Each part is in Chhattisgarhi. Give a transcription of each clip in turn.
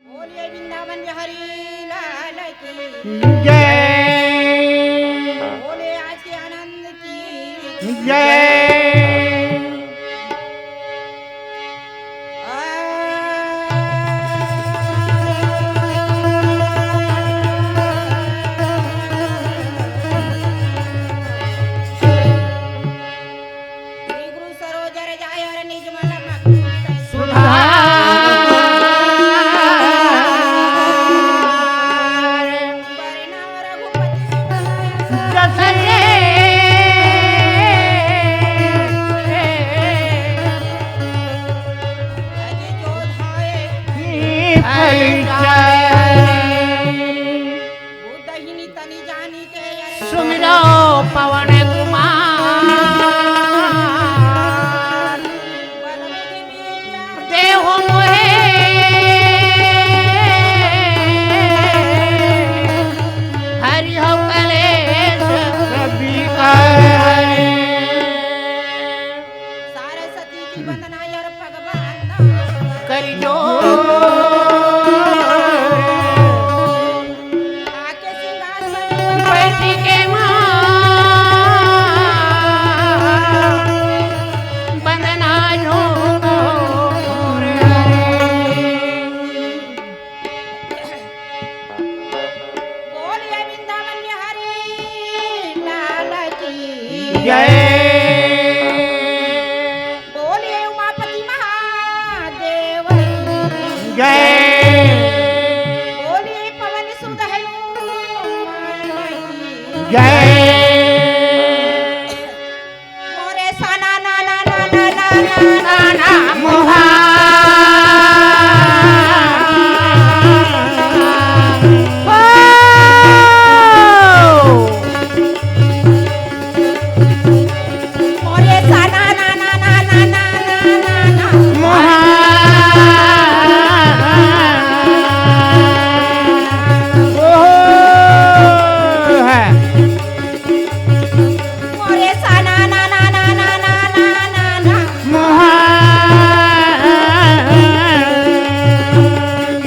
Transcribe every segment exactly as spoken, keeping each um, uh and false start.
बोलिए वृंदावन बिहारी लाल की जय। बोले आज के आनंद की जय। श्री गुरु सरोज रज आय और निज मन भक्ति सुधार। वरना रघुपति जसे अज जो धाये फल चाहे। बुद्धहीनी तनि जानी के अरे सुमिरो पवन कुमार। बल बुद्धि विद्या देहु मोहे हरि हो कलेश विकार। सरस्वती जी वंदना यार भगवान करि जोर। आके सिंहासन बैठ के माँ वंदना जोर। बोलिए वृंदावन बिहारी लाल की जय। बोलिए उमापति महादेव की जय। बोलिए पवन सुत हनुमान की जय। मोरे सना ना ना ना ना ना ना ना ना मोहा। ओ। मोरे सना ना ना ना ना ना ना ना ना मोहा। ओ है। मोरे सना ना ना ना ना ना ना ना ना। मोहा।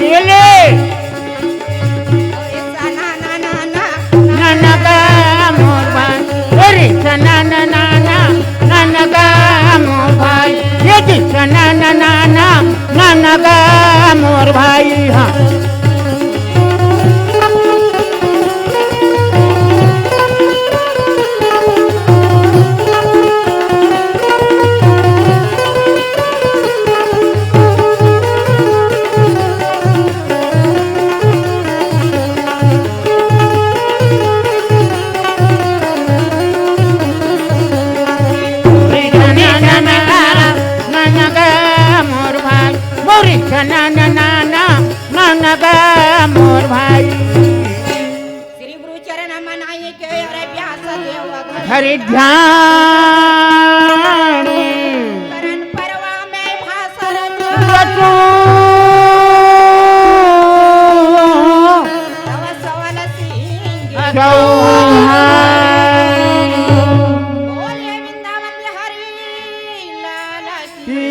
ये ले। मोरे सना ना ना ना ना ना ना का मोर भाई। अरे सना ना ना ना ना ना का मोर भाई। ये जी सना ना ना ना ना ना का मोर भाई। हाँ। मोर भाई। श्री गुरु चरण मनाए के अरे व्यास देव घर हरि ध्यान। करण परवा में भाषा रचो। रचो। तव सवन सिंह चौहान। बोलिए वृंदावन बिहारी लाल की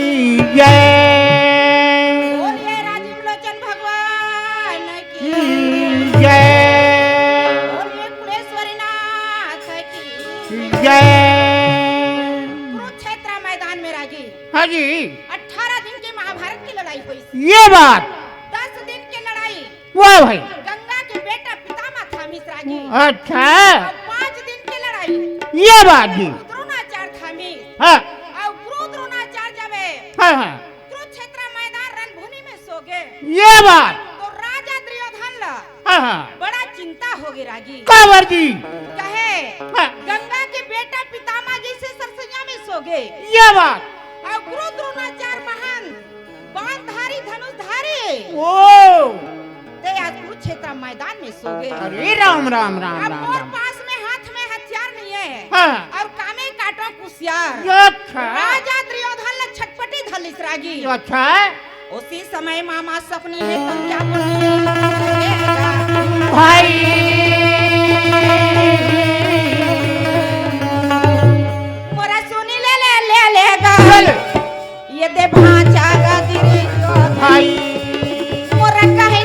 जय। बोलिए राजीव लोचन भगवान की जय। बोलिए कुलेश्वरी नाथ की जय। कुरुक्षेत्र मैदान में रागी हाँ जी। अठारह दिन के महाभारत की लड़ाई हुई। ये बात। दस दिन की लड़ाई वाह भाई। गंगा के बेटा पितामह थामिस रागी। अच्छा। और पाँच दिन के लड़ाई ये बात जी। द्रोणाचार्य थामिस। हाँ। और गुरु द्रोणाचार्य जब हाँ, हाँ। कुरुक्षेत्र मैदान रणभूमि में सो गए। ये बात। तो राजा दुर्योधन ला हाँ, हाँ। बड़ा चिंता हो गई रागी। काबर जी? कहे हाँ। गंगा के बेटा पितामह जैसे सरसैया में सो गए। ये बात। और गुरु द्रोणाचार्य महान बाणधारी धनुषधारी। ओ। ते आज कुरुक्षेत्र मैदान में सो गए। अरे राम, राम, राम, अब राम, मोर राम। पास में हाथ में हथियार नहीं है। हाँ। और कामे काटो कुसियार। अच्छा। राजा दुर्योधन ला छटपटी धलिस रागी। अच्छा। उसी समय मामा सपनी है तब क्या बोली? भाई। मोरा सुनी ले, ले, ले, ले गा। ले, ले। ये दे भांचा गा तेरी भाई। मोरा कहे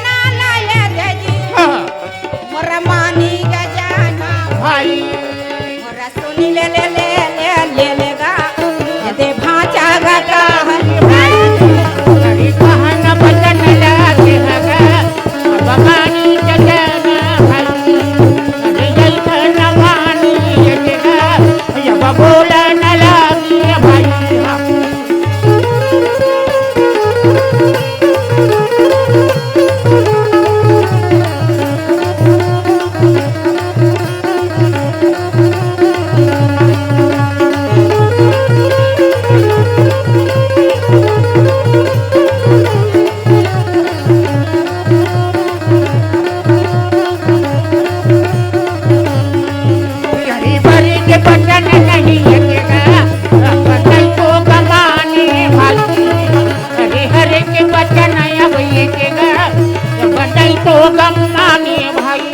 तो गम नाने भाई।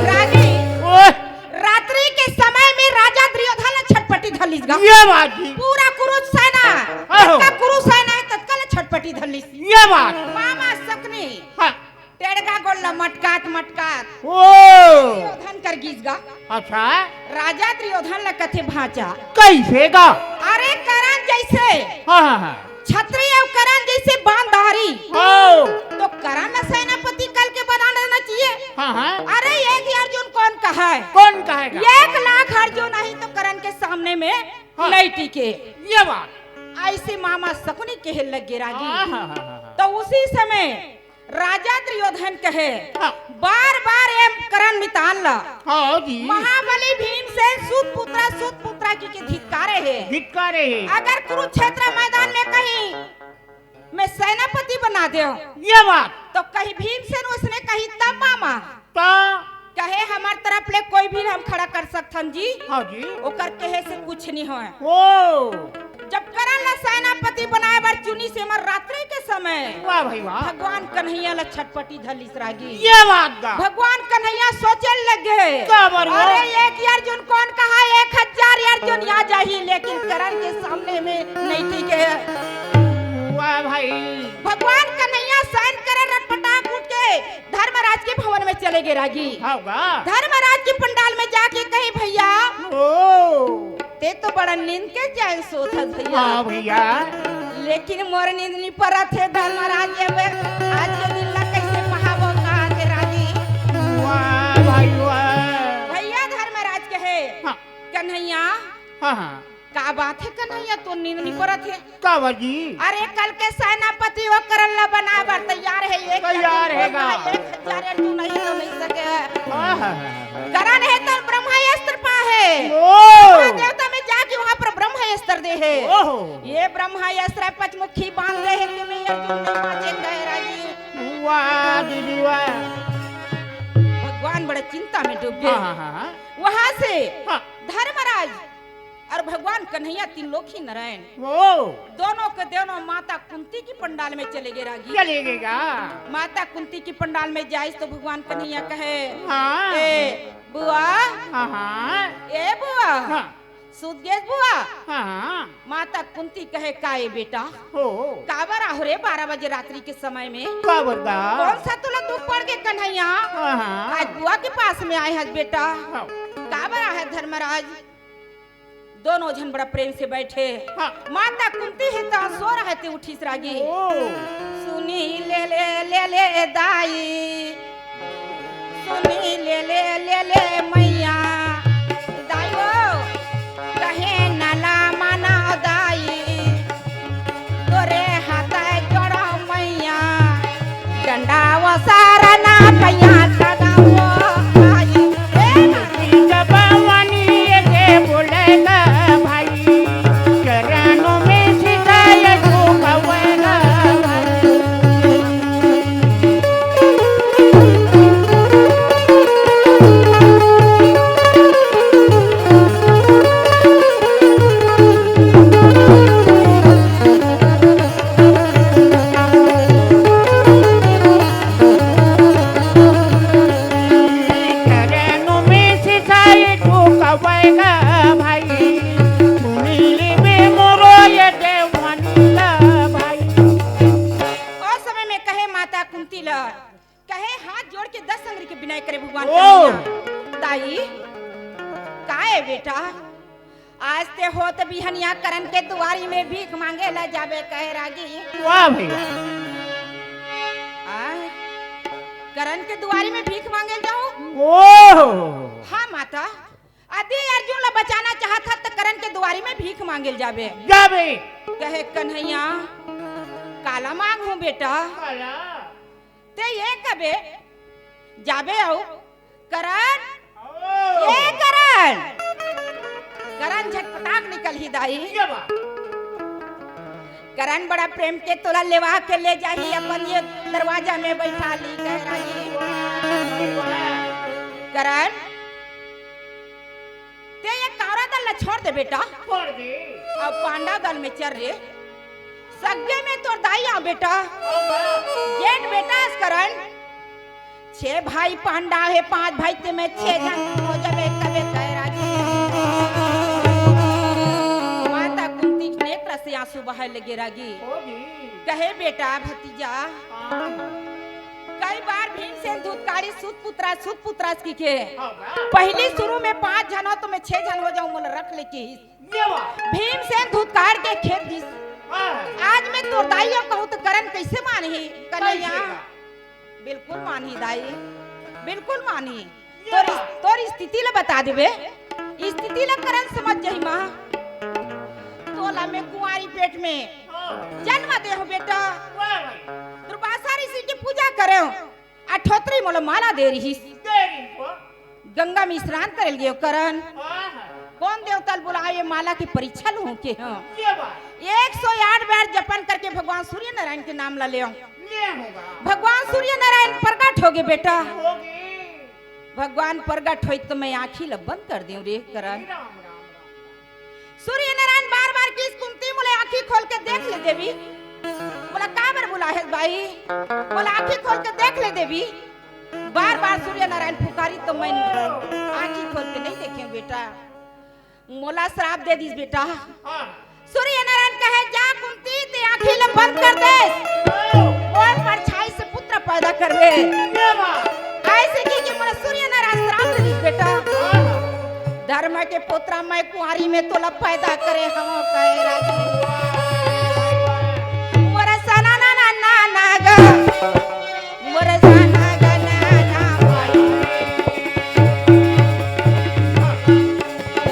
रागी, ओए। रात्रि के समय में राजा दुर्योधन ला छटपटी धर लीस गा। ये बात जी। पूरा कुरुश सेना, आहो। ततका कुरुश सेना हे, ततका ला छटपटी धर लीस। ये बात। मामा शकुनि। हाँ। टेड़गा गोड़ ला मटकात मटकात ओ। दुर्योधन कर गीस गा। अच्छा। राजा दुर्योधन ला कथे भांचा। कइसे गा? अरे करण जइसे हाँ, हाँ, हाँ। छतरी अउ करण जइसे बांधारी। ओ। तो करण ला सेनापति कहि के बना लेना चाहिए। हाँ, हाँ। अरे एक ही अर्जुन कोन कहय? कोन कहय गा? एक लाख अर्जुन आही तो करण के सामने में हाँ। नइ टिके। ये बात। अइसे मामा शकुनि कहे लगे रागी। हाँ, हाँ, हाँ, हाँ, हाँ। तो उसी समय राजा दुर्योधन कहे, हाँ। बार बार ए करण मितान ला हाँ जी। महाबली भीमसेन सूत पुत्रा, सूत पुत्रा कहि के धिक्कारे हे। धिक्कारे हे। अगर कुरुक्षेत्र मैदान में कहीं मैं सेनापति बना देंव, ये बात। तो कहीं भीमसेन ओइसने कही तब मामा। तो कहे हमर तरफ ले कोई भी हम खड़ा कर सकथन जी। हाँ जी। ओकर कहे से कुछ नइ होय। ओ। जब करण ला सेनापति बनाय बर चुनिस हे हमर रात्रि के समय। वाह भाई वाह। भगवान कन्हैया ला छटपटी धर लीस रागी। ये बात गा। भगवान कन्हैया सोचे लगे। का बर वो? अरे एक अर्जुन कोन कहय, एक हजार अर्जुन आ जाही, लेकिन करण के सामने में नइ टिके। वाह भाई। भगवान कन्हैया शयन करे रटपटाक उठ के धर्मराज के भवन में चले गे रागी। हाँ गा। धर्मराज के पंडाल में जाके कहे, भइया, ओ। तें तो बड़ा नींद के चैन सोत हस भइया। हाँ भइया। लेकिन मोर नींद नइ परत हे धर्मराज, ये बे, आज के दिन ला कइसे पहाबो कहा के रागी। वाह भाई वाह। भइया धर्मराज कहे, हाँ। कन्हैया, हाँ, हाँ। का बात हे कन्हैया, तोर नींद नइ परत हे? काबर जी? अरे, कल के सेनापति ओ करण ला बनाय बर तैयार हे, एक तैयार अर्जुन हे गा। एक हजार अर्जुन नइ तो नइ सके हे। हाँ, हाँ, हाँ, हाँ। करण हे तो ब्रह्मास्त्र पाहे। ओ। ब्रह्मा देवता में जाके वहाँ पर ब्रह्मास्त्र दे हे। ओहो। ये ब्रह्मास्त्र पचमुखी बांध दे हे कि मैं अर्जुन नइ बांचे कहे रागी। वाह दीदी वाह। भगवान बड़ा चिंता में डूब गे। हाँ, हाँ, हाँ, हाँ। वहाँ से हाँ। धर्मराज अउ भगवान कन्हैया तीन लोक ही नारायण ओ। दोनों के दोनों माता कुंती के पंडाल में चले गे रागी। चले गे गा। माता कुंती के पंडाल में जाइस तो भगवान कन्हैया कहे, हाँ। ए बुआ, हाँ, हाँ। ए बुआ, हाँ। सुत गेस बुआ। हाँ, हाँ। माता कुंती कहे, का ए बेटा? ओ। काबर आहो रे बारह बजे रात्रि के समय में? काबर गा? कोन सा तोला दुख पड़ गे कन्हैया? हाँ, हाँ। आज बुआ के पास में आए हस बेटा। हाँ। काबर आहे धर्मराज? दोनों झन बड़ा प्रेम से बैठे। हाँ। माता कुंती हे त सोर हे ते उठिस रागी। ओ। सुनी ले ले ले ले दाई, सुनी ले ले ले ले मैया, दाई ओ, कहे नला माना दाई, तोरे हाथ जोड़ो मैया, डंडा वो सारा ना पैया सदा वो आई। ए ना भवानी के बोलेगा भाई, चरणों में सितारे झुकावेगा भाई। ओ समय में कहे माता कुंती ला, कहे हाथ जोड़ के दस अंगरी के बिनय करे भगवान ओ। कन्हैया। दाई, का ए बेटा? आज ते होत बिहनिया करण के दुवारी में भीख मांगे ला जाबे कहे रागी। वाह भैया। आ, करण के दुवारी में भीख मांगे जाऊं? ओहो। हाँ माता, अदि अर्जुन ला बचाना चाहत हस त करण के दुवारी में भीख मांगे ला जाबे। जाबे। कहे कन्हैया, काला मांगहूं बेटा? काला। ते ये कबे जाबे अउ करण, ओ। ए करण, करण झटपटाक निकलही दाई। ये बात। करण बड़ा प्रेम के तोला लेवा के ले जाही, अपन ये दरवाजा में बैठा ली, कहे रागी। करण, ते ये कांवरा दल ला छोड़ दे बेटा। छोड़ दे। अउ पांडव दल में चल रे। सग्गे में तोर दाई आंव बेटा। जेठ बेटा अस करण, छह भाई पांडव हे, पांच भाई ते में छह झन हो जाबे, तबे कहे रागी। माता कुंती के नेत्र से आंसू बहे लगे रागी। कहे, "बेटा, भतीजा, कई बार भीमसेन धुतकाड़ी, सुत पुत्रा, सुत पुत्रा" कहिके। पहली शुरू में पांच झन हो, तो में छह झन हो जाऊं, मोला रख ले किहिस। भीमसेन धुतकाड़ के खेद दिस। आज मैं तोर दाई ल कहूं त करण कइसे मानही? कन्हैया, बिल्कुल मानही दाई, बिल्कुल मानही। तोर, तोर स्थिति ल बता देबे, स्थिति ल करण समझ जही मां। तोला मैं कुंवारी पेट में जन्म दे हो बेटा, दुर्वासा ऋषि के पूजा करे हो। अठोतरी मोला माला दे रहिस। दे रहिस वो। गंगा में स्नान करे ल गेव करण। हाँ, हाँ। कोन देवता ल बुलाए, ये माला के परीक्षा लूं के, हाँ। ये बात। एक सौ आठ बार जपन करके भगवान सूर्य नारायण के नाम ला ले आऊं। ले होगा। भगवान सूर्य नारायण प्रकट होगे बेटा। होगे। भगवान प्रकट होई त मैं आंखी ला बंद कर देऊं रे करण। राम, राम, राम। सूर्य नारायण बार बार किहिस, "कुंती, मोला आंखी खोल के देख ले देवी।" मोला काबर बुलाहे बाई? मोला आंखी खोल के देख ले देवी। बार बार सूर्य नारायण पुकारी त मैं आंखी खोल के नहीं देखे बेटा। मोला श्राप दे दिस बेटा। हाँ। सूर्य नारायण कहे, "जा कुंती, ते आंखी ला बंद कर दे। मोर परछाई से पुत्र पैदा करबे।" ये बात। अइसे कहिके मोला सूर्य नारायण श्राप दे दिस बेटा। हाँ। धर्म के पुत्र मैं कुंवारी में तोला पैदा करे हवं कहे रागी। मोर सना ना ना ना ना ग, मोर सना ग ना ना भाई।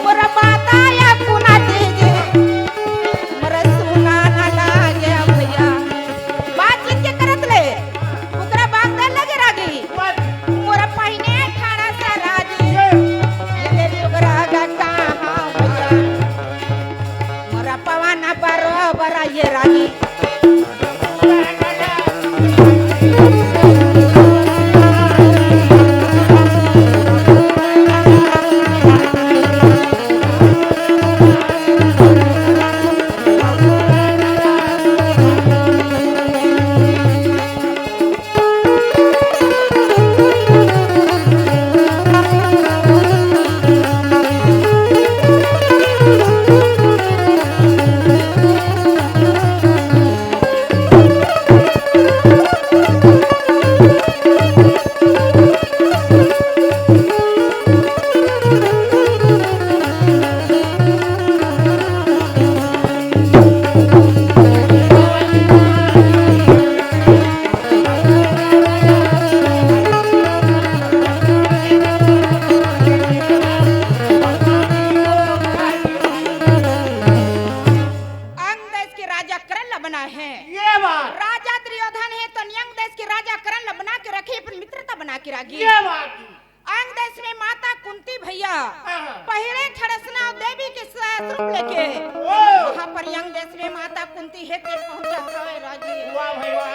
मोर माता या कुना दीजिए, मोर सुना ना लागे भैया। बातचीत के करत ले, ओकरा बात दे लगे रागी। मोर पहिने ठाड़ा सा रागी, ये दे लुगरा गा कहाँ भैया। मोर पवन बरोबर ये रागी। अंग देश के राजा करण ला बनाए हे। ये बात। राजा दुर्योधन हे त अंग देश के राजा करण ला बना के रखे, अपन मित्रता बना के रागी। ये बात। अंग देश में माता कुंती भैया, हाँ, हाँ। पहिले थड़सना देवी के स-, स्वरूप लेके ओ। वहाँ पर अंग देश में माता कुंती हे ते पहुँचा था रागी। वाह भाई वाह।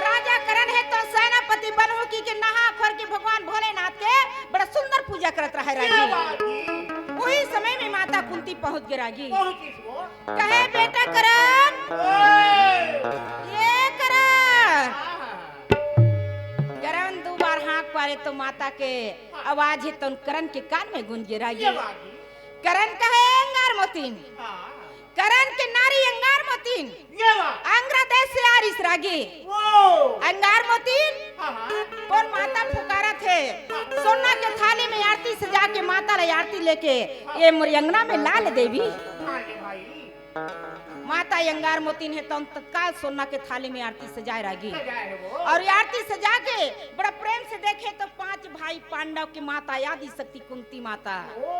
राजा करण हे त सेनापति बनहूँ कहिके नहा खोर के भगवान भोलेनाथ के बड़ा सुंदर पूजा करत रहे क्या रागी। बात है? वही समय में माता कुंती पहुँच गे रागी। पहुँचिस वो। कहे, "बेटा करण, ओए। ये करण।" हाँ, हाँ। करण दू बार हाँक पारे त माता के आवाज हे त करण के कान में गूंज गे रागी। ये बात है। करण कहे, "अंगार मोतीन।" हाँ। करण के नारी अंगार मोतीन। ये बात। आंध्र देश से आरिस रागी। वो। अंगार मोतीन। हाँ, हाँ। कोन माता पुकारत हे। हाँ। सोना के थाली में आरती सजा के माता ला आरती लेके हाँ। ये मोर अंगना में ला ले देवी। हाँ, ये भाई। माता अंगार मोतीन हे तउन तत्काल सोना के थाली में आरती सजाए रागी। सजाए हे वो। अउ ये आरती सजा के बड़ा प्रेम से देखे त पांच भाई पांडव के माता आदि शक्ति कुंती माता। ओ।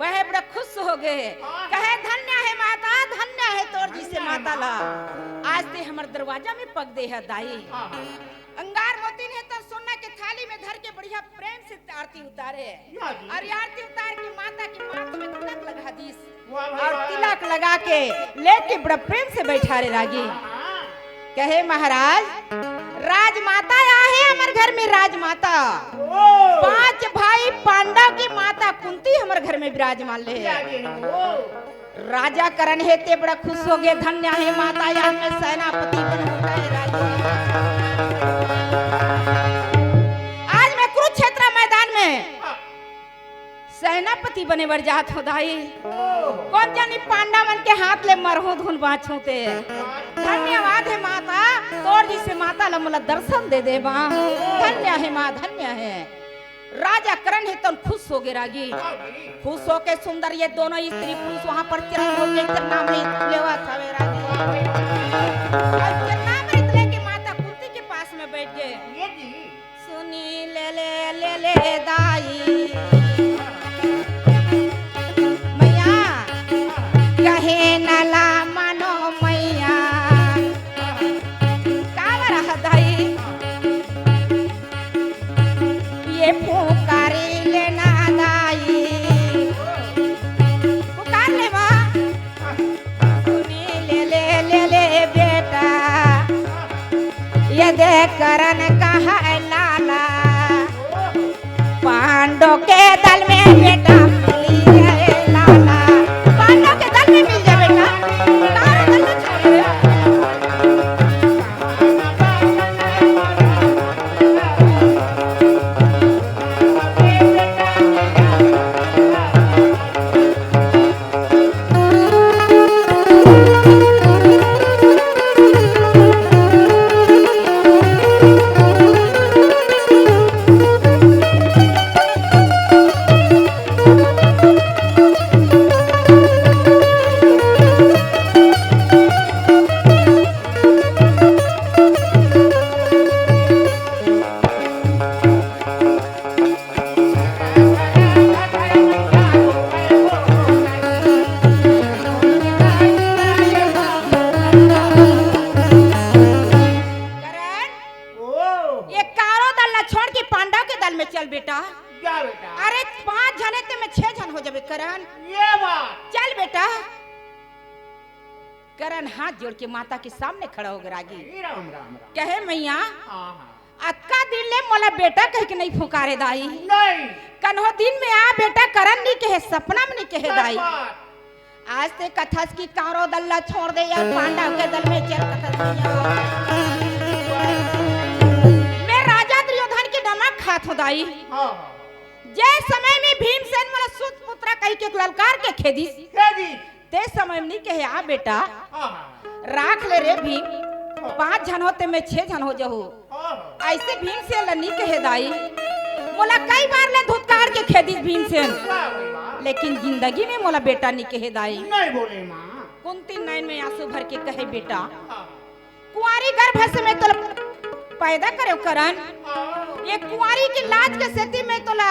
वह बड़ा खुश हो गे। हाँ। कहे, "धन्य हे माता, धन्य हे तोर जइसे धन्य हे माता ला। माँ। आज ते हमर दरवाजा में पग दे हे दाई।" हाँ, हाँ। अंगार मोतीन हे त सोना के थाली में धर के बढ़िया प्रेम से आरती उतारे। या जी। अउ ये आरती उतार के माता के माथ में तिलक लगा दिस। वाह भाई अउ वाह। तिलक लगा के लेके बड़ा प्रेम से बैठारे रागी। हाँ, हाँ। कहे, "महाराज, राजमाता आहे हमर घर में, राजमाता। ओ। पांच भाई पांडव के माता कुंती हमर घर में विराजमान ले हे।" या जी, ओ। राजा करण हे ते बड़ा खुश हो गे, "धन्य हे माता, आज मैं सेनापति बनहूँ।" कहे राजा, आज बर जात हो दाई। कोन जानी पांडा मन के हाथ ले मरहूं धुन बांचहूं ते। धन्यवाद हे माता, तोर जइसे माता ला मोला दर्शन दे दे माँ। धन्य हे माँ, धन्य हे। राजा करण हे तन खुश हो गे रागी। खुश होके सुंदर ये दोनों स्त्री पुरुष वहां पर चरण धो के इतर नाम ले लेवत हवे रागी। और इतर नाम लेके माता कुंती के पास में बैठ गए। ये जी। सुनी ले ले ले ले दाई मैया, कहे न ला मानो मैया। का बर ह दाई? ये पुकारी ले ना दाई। पुकार ले माँ। सुनी ले ले ले ले बेटा, ये देख करण कहे लाला, पांडो के दल में बेटा मिली है लाला, पांडो के दल में मिल जाए बेटा, तारो दल में छोड़ दे। करण, ओ। ये कारो दल ला छोड़ के पांडव के दल में चल बेटा। जा बेटा। अरे पांच झन हे ते में छह झन हो जाबे करण। ये बात। चल बेटा। करण हाथ जोड़ के माता के सामने खड़ा हो गे रागी। राम, राम, राम। कहे मैया, हाँ, हाँ। अतका दिन ले मोला बेटा कह के नहीं पुकारे दाई। नहीं। कन्हो दिन में आ बेटा करण नहीं कहे, सपना में नहीं कहे दाई। आज ते कथस की कारो दल ला छोड़ दे यार, पांडव के दल में चल कथस की यार। मैं राजा दुर्योधन के नमक खात हों दाई। हाँ, हाँ। जे समय में भीमसेन मोला सूत पुत्रा कहि के ललकार के खेदिस। खेदिस। ते समय में नहीं कहे, आ बेटा, हाँ, हाँ। राख ले रे भीम, पांच झन हो ते में छह झन हो जाहू। हाँ, हाँ। ऐसे भीमसेन ला नहीं कहे दाई, मोला कई बार ले धुतकार के खेदिस भीमसेन, वाह भाई वाह। लेकिन जिंदगी में मोला बेटा नहीं कहे दाई। नहीं बोले माँ। कुंती नैन में आंसू भर के कहे, बेटा, हाँ। कुंवारी गर्भ से मैं तोला पैदा करेंव करण। ये कुंवारी के लाज के सेती मैं तोला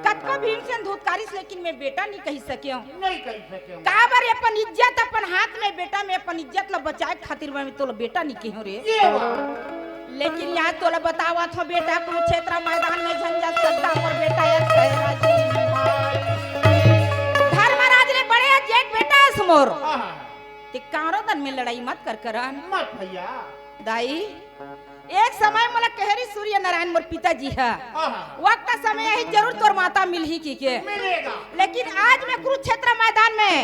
कतको भीमसेन धुतकारिस, लेकिन मैं बेटा नहीं कहि सकेंव। नहीं कहि सकेंव। काबर अपन इज्जत अपन हाथ में बेटा, मैं अपन इज्जत ला बचाए खातिर मैं तोला बेटा नहीं कहेंव रे। ये बात। लेकिन यार तोला बतावत हों बेटा, कुरुक्षेत्र मैदान में झंझट सद्दा मोर बेटा यार कहे राजी। धर्मराज ले बड़े जेठ बेटा अस मोर। हाँ, हाँ, हाँ। ते कारो दल में लड़ाई मत कर करण। मत भैया। दाई, एक समय मोला कहे रिहिस सूर्य नारायण मोर पिताजी ह, आहा। वक्त समय आही जरूर तोर माता मिलही कहिके। मिलेगा। लेकिन आज मैं कुरुक्षेत्र मैदान में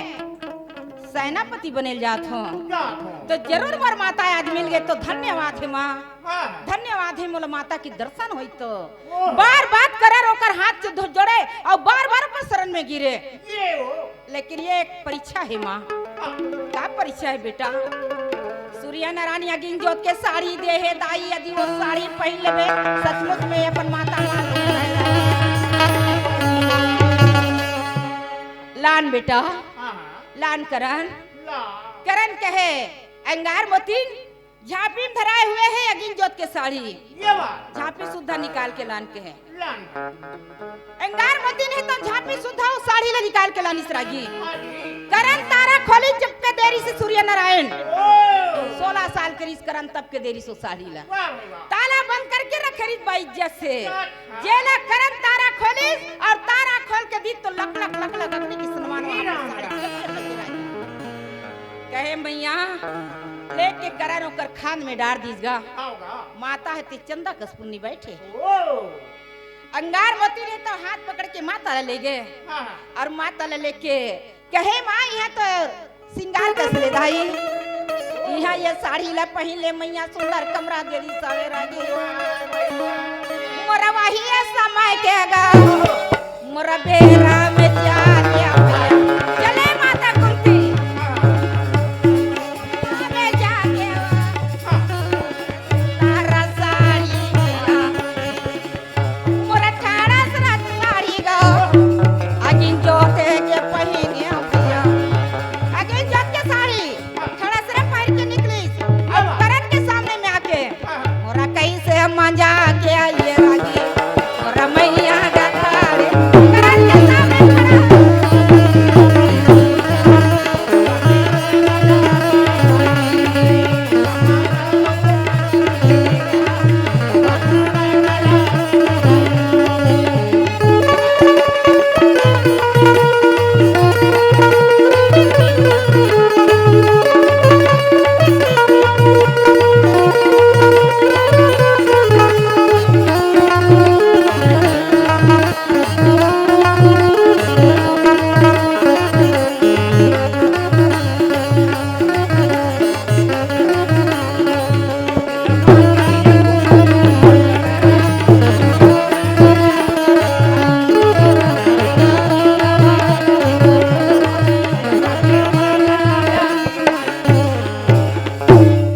सेनापति बने ल जात हों। जात हों। तो जरूर मोर माता आज मिल गे तो धन्यवाद हे माँ। हाँ। धन्यवाद हे मोला माता के दर्शन होई तो। ओह। बार बात करे ओकर हाथ से धो-, जोड़े और बार बार ओकर शरण में गिरे। ये हो। लेकिन ये एक परीक्षा हे माँ। हाँ। का परीक्षा हे बेटा? सूर्य नारायण अगिन जोत के साड़ी दे हे दाई, यदि वो साड़ी पहिन लेबे, सचमुच में अपन माता मान। लान बेटा, हाँ, हाँ। लान करण। ला। करण कहे, अंगार मोतिन झांपी में धराए हुए हे अगिन जोत के साड़ी। ये बात। झांपी सुद्धा निकाल के लान कहे। लान। अंगार मोतिन हे तो झांपी सुद्धा वो साड़ी ला निकाल के लानिस रागी। हाँ जी। करण तारा खोलिस जब के देरी से सूर्य नारायण। ओ। सोलह साल के रिहिस करण तब के देरी से वो साड़ी ला। वाह भाई वाह। ताला बंद करके रखे रिहिस बा इज्जत से। अच्छा। जेला करण तारा खोलिस और तारा खोल के दिस तो लक लक लक लक अग्नि के समान वहाँ पर साड़ी। कहे मैया, लेके करण ओकर खांद में डार दिस गा। हाँ गा। माता हे ते चंदा कस पुन्नी बैठे। ओ। अंगार मोतिन हे तो हाथ पकड़ के माता ला ले गे। हाँ, हाँ। और माता ला लेके कहे, माँ, यहाँ तो सिंगार कस ले दाई, यहाँ ये साड़ी ला पहिन ले, मैया सुंदर कमरा दे दिस हवे रागी। मोर वही ये समय के गा, मोर बेरा में जान मांजा के आइए रागी, और मैया गाथा रे, करण के सामने खड़ा।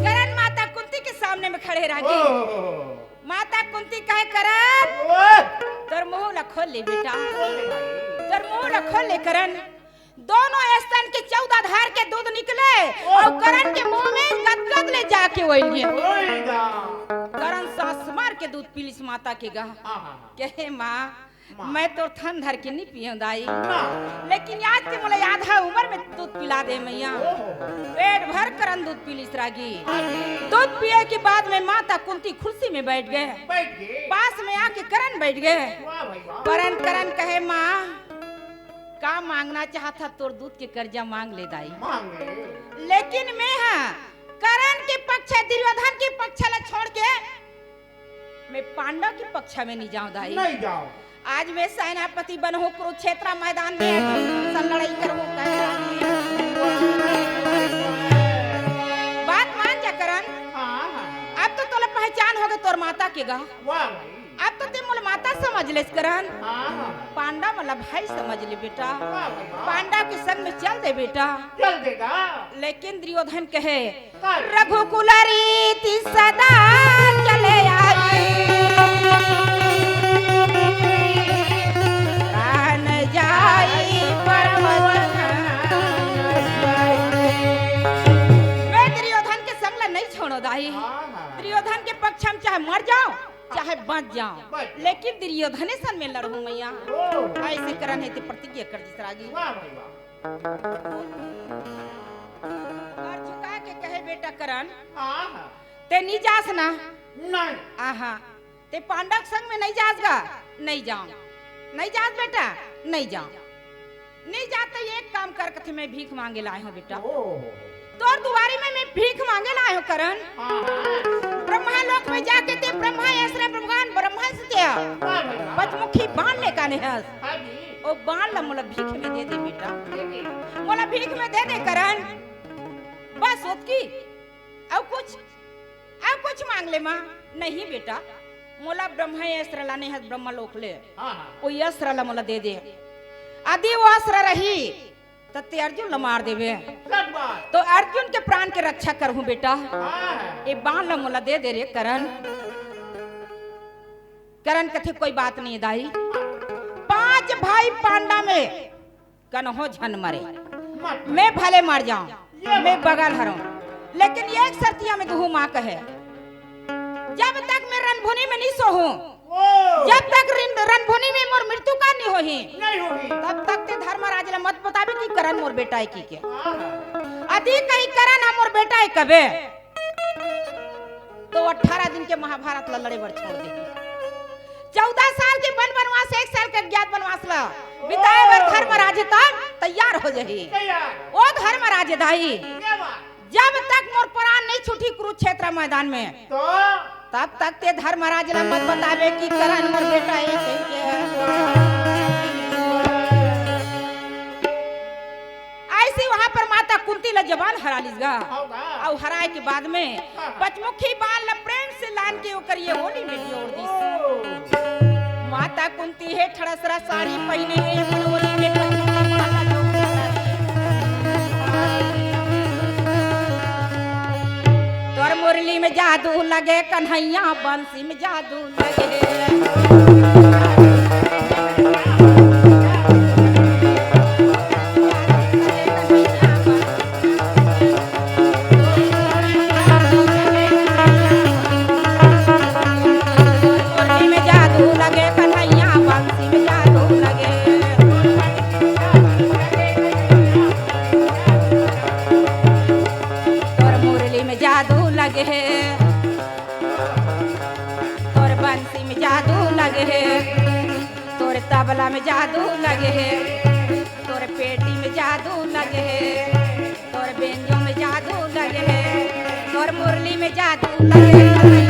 करण माता कुंती के सामने में खड़े रह गे। माता कुंती कहे, "करण, तोर मुंह ला खोल ले बेटा, तोर मुंह ला खोल ले करण।" दोनों स्तन के चौदह धार के दूध निकले और करण के मुंह में गदगद ले जाके ओइल गे। करण सांस मार के दूध पीलिस माता के गा। कहे, "माँ, माँ। मैं तोर थन धर के नहीं पियो दाई, ना। लेकिन आज के मोला आधा उम्र में दूध पिला दे मैया।" पेट भर करण दूध पीलिस रागी। दूध पिए के बाद में माता कुंती कुर्सी में बैठ गे। बैठ गे। पास में आके करण बैठ गे। वाह भाई वाह। करण, करण कहे, "माँ, का मांगना चाहत हा, तोर दूध के कर्जा मांग ले दाई।" मांग ले। लेकिन मैं हा करण के पक्ष, दुर्योधन के पक्ष ला छोड़ के मैं पांडव के पक्ष में नहीं जाऊं दाई। नहीं जाओ। आज मैं सेनापति बनहूं, कुरुक्षेत्र मैदान में सन लड़ाई करहूं, कहे रागी। बात मान जा करण। हाँ, हाँ। अब तो तोला पहचान हो गे तोर माता के गा। वाह भाई। अब तो ते मोला माता समझ लेस करण। हाँ, हाँ। पांडव मोला भाई समझ ले बेटा। वाह भाई वाह। पांडव के संग में चल दे बेटा। चल देगा। लेकिन दुर्योधन कहे, कर। "रघुकुल रीति सदा चले आई, प्राण जाई परवत।" मैं दुर्योधन के संग ला नहीं छोड़ो दाई। हाँ, हाँ। दुर्योधन के पक्ष में चाहे मर जाओ, चाहे बच जाओ, बच जाओ। लेकिन दुर्योधने सन में लड़हूं मैया। ओ। ऐसे करण हे ते प्रतिज्ञा कर दिस रागी। वाह भाई वाह। और झुका के कहे, "बेटा करण, आहा। ते नहीं जास ना?" नहीं। आहा। "ते पांडव संग में नहीं जास गा?" "नहीं जाओ।" "नहीं जास बेटा?" "नहीं जाओ।" "नहीं जात तो एक काम कर," कथे, "मैं भीख मांगे लाए हूं बेटा। ओ। तोर दुआरी में मैं भीख मांगे लाए हूं करण। हाँ, हाँ। ब्रह्मा लोक में जाके ते ब्रह्मा आश्रय भगवान ब्रह्मा से ते वाह भाई वाह। पचमुखी बाण लेके आने हस। हाँ जी। ओ बाण ला मोला भीख में दे दे बेटा। दे दे। मोला भीख में दे दे करण। बस ओतकी। अउ कुछ, अउ कुछ मांग ले माँ।" "नहीं बेटा, मोला ब्रह्मा अस्त्र लाने हस ब्रह्मा लोक ले। हाँ, हाँ। ओ अस्त्र ला मोला दे दे। यदि ओ अस्त्र रही, त ते अर्जुन ला मार देबे। सच बात। तो अर्जुन के प्राण के रक्षा करहूं बेटा। हाँ। ए बाण ला मोला दे दे रे करण।" करण कथे, "कोई बात नहीं दाई, पांच भाई पांडा में कन्हो झन मरे, मत। मैं भले मर जाऊं, ये मैं मत। बगल हरऊं, लेकिन एक शर्तिया में दूहूं माँ कहे, जब तक मैं रणभूमि में नहीं सोहूं, ओ। जब तक रिन-, रणभूमि में मोर मृत्यु का नहीं होही, नहीं होही। तब तक ते धर्मराज ला मत बताबे कि करण मोर बेटा हे कि के। हाँ। यदि कहीं करण ह मोर बेटा हे कबे, तो अठारह दिन के महाभारत ला लड़े बर छोड़ दे। चौदह साल के वन वनवास, एक साल के अज्ञात वनवास ला बिताए बर धर्मराज तब तैयार हो जाही। तैयार। ओ धर्मराज दाई, क्या बात? जब तक मोर प्राण नहीं छूटी कुरुक्षेत्र मैदान में, तो? तब तक ते धर्मराज ला मत बताबे कि करण मोर बेटा हे कहिके। ऐसे वहां पर माता कुंती ला जबान हरा लीस गा। हव गा। अउ हराए के बाद में हाँ। पचमुखी बाण ला प्रेम से लान के ओकर ये ओली में जोड़ दिस। ओ। माता कुंती हे ठड़सरा साड़ी पहिने हे, अपन ओली में पचमुखी बाण ला जोड़ दिस। तोर मुरली में जादू लगे कन्हैया, बंसी में जादू लगे। तोर बंसी में जादू लगे हे, तोर तबला में जादू लगे हे, तोर पेटी में जादू लगे हे, तोर बेंजो में जादू लगे हे, तोर मुरली में जादू लगे हे।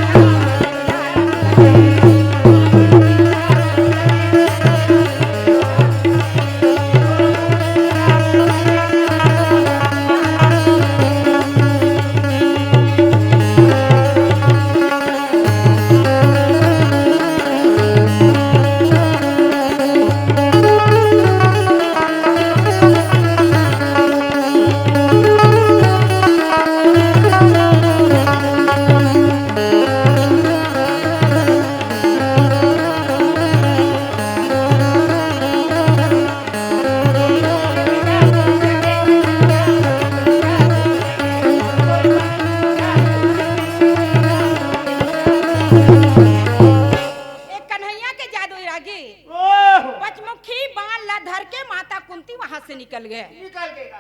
एक कन्हैया के जादू रागी। ओह! पचमुखी बाण ला धर के माता कुंती वहां से निकल गए। निकल गए।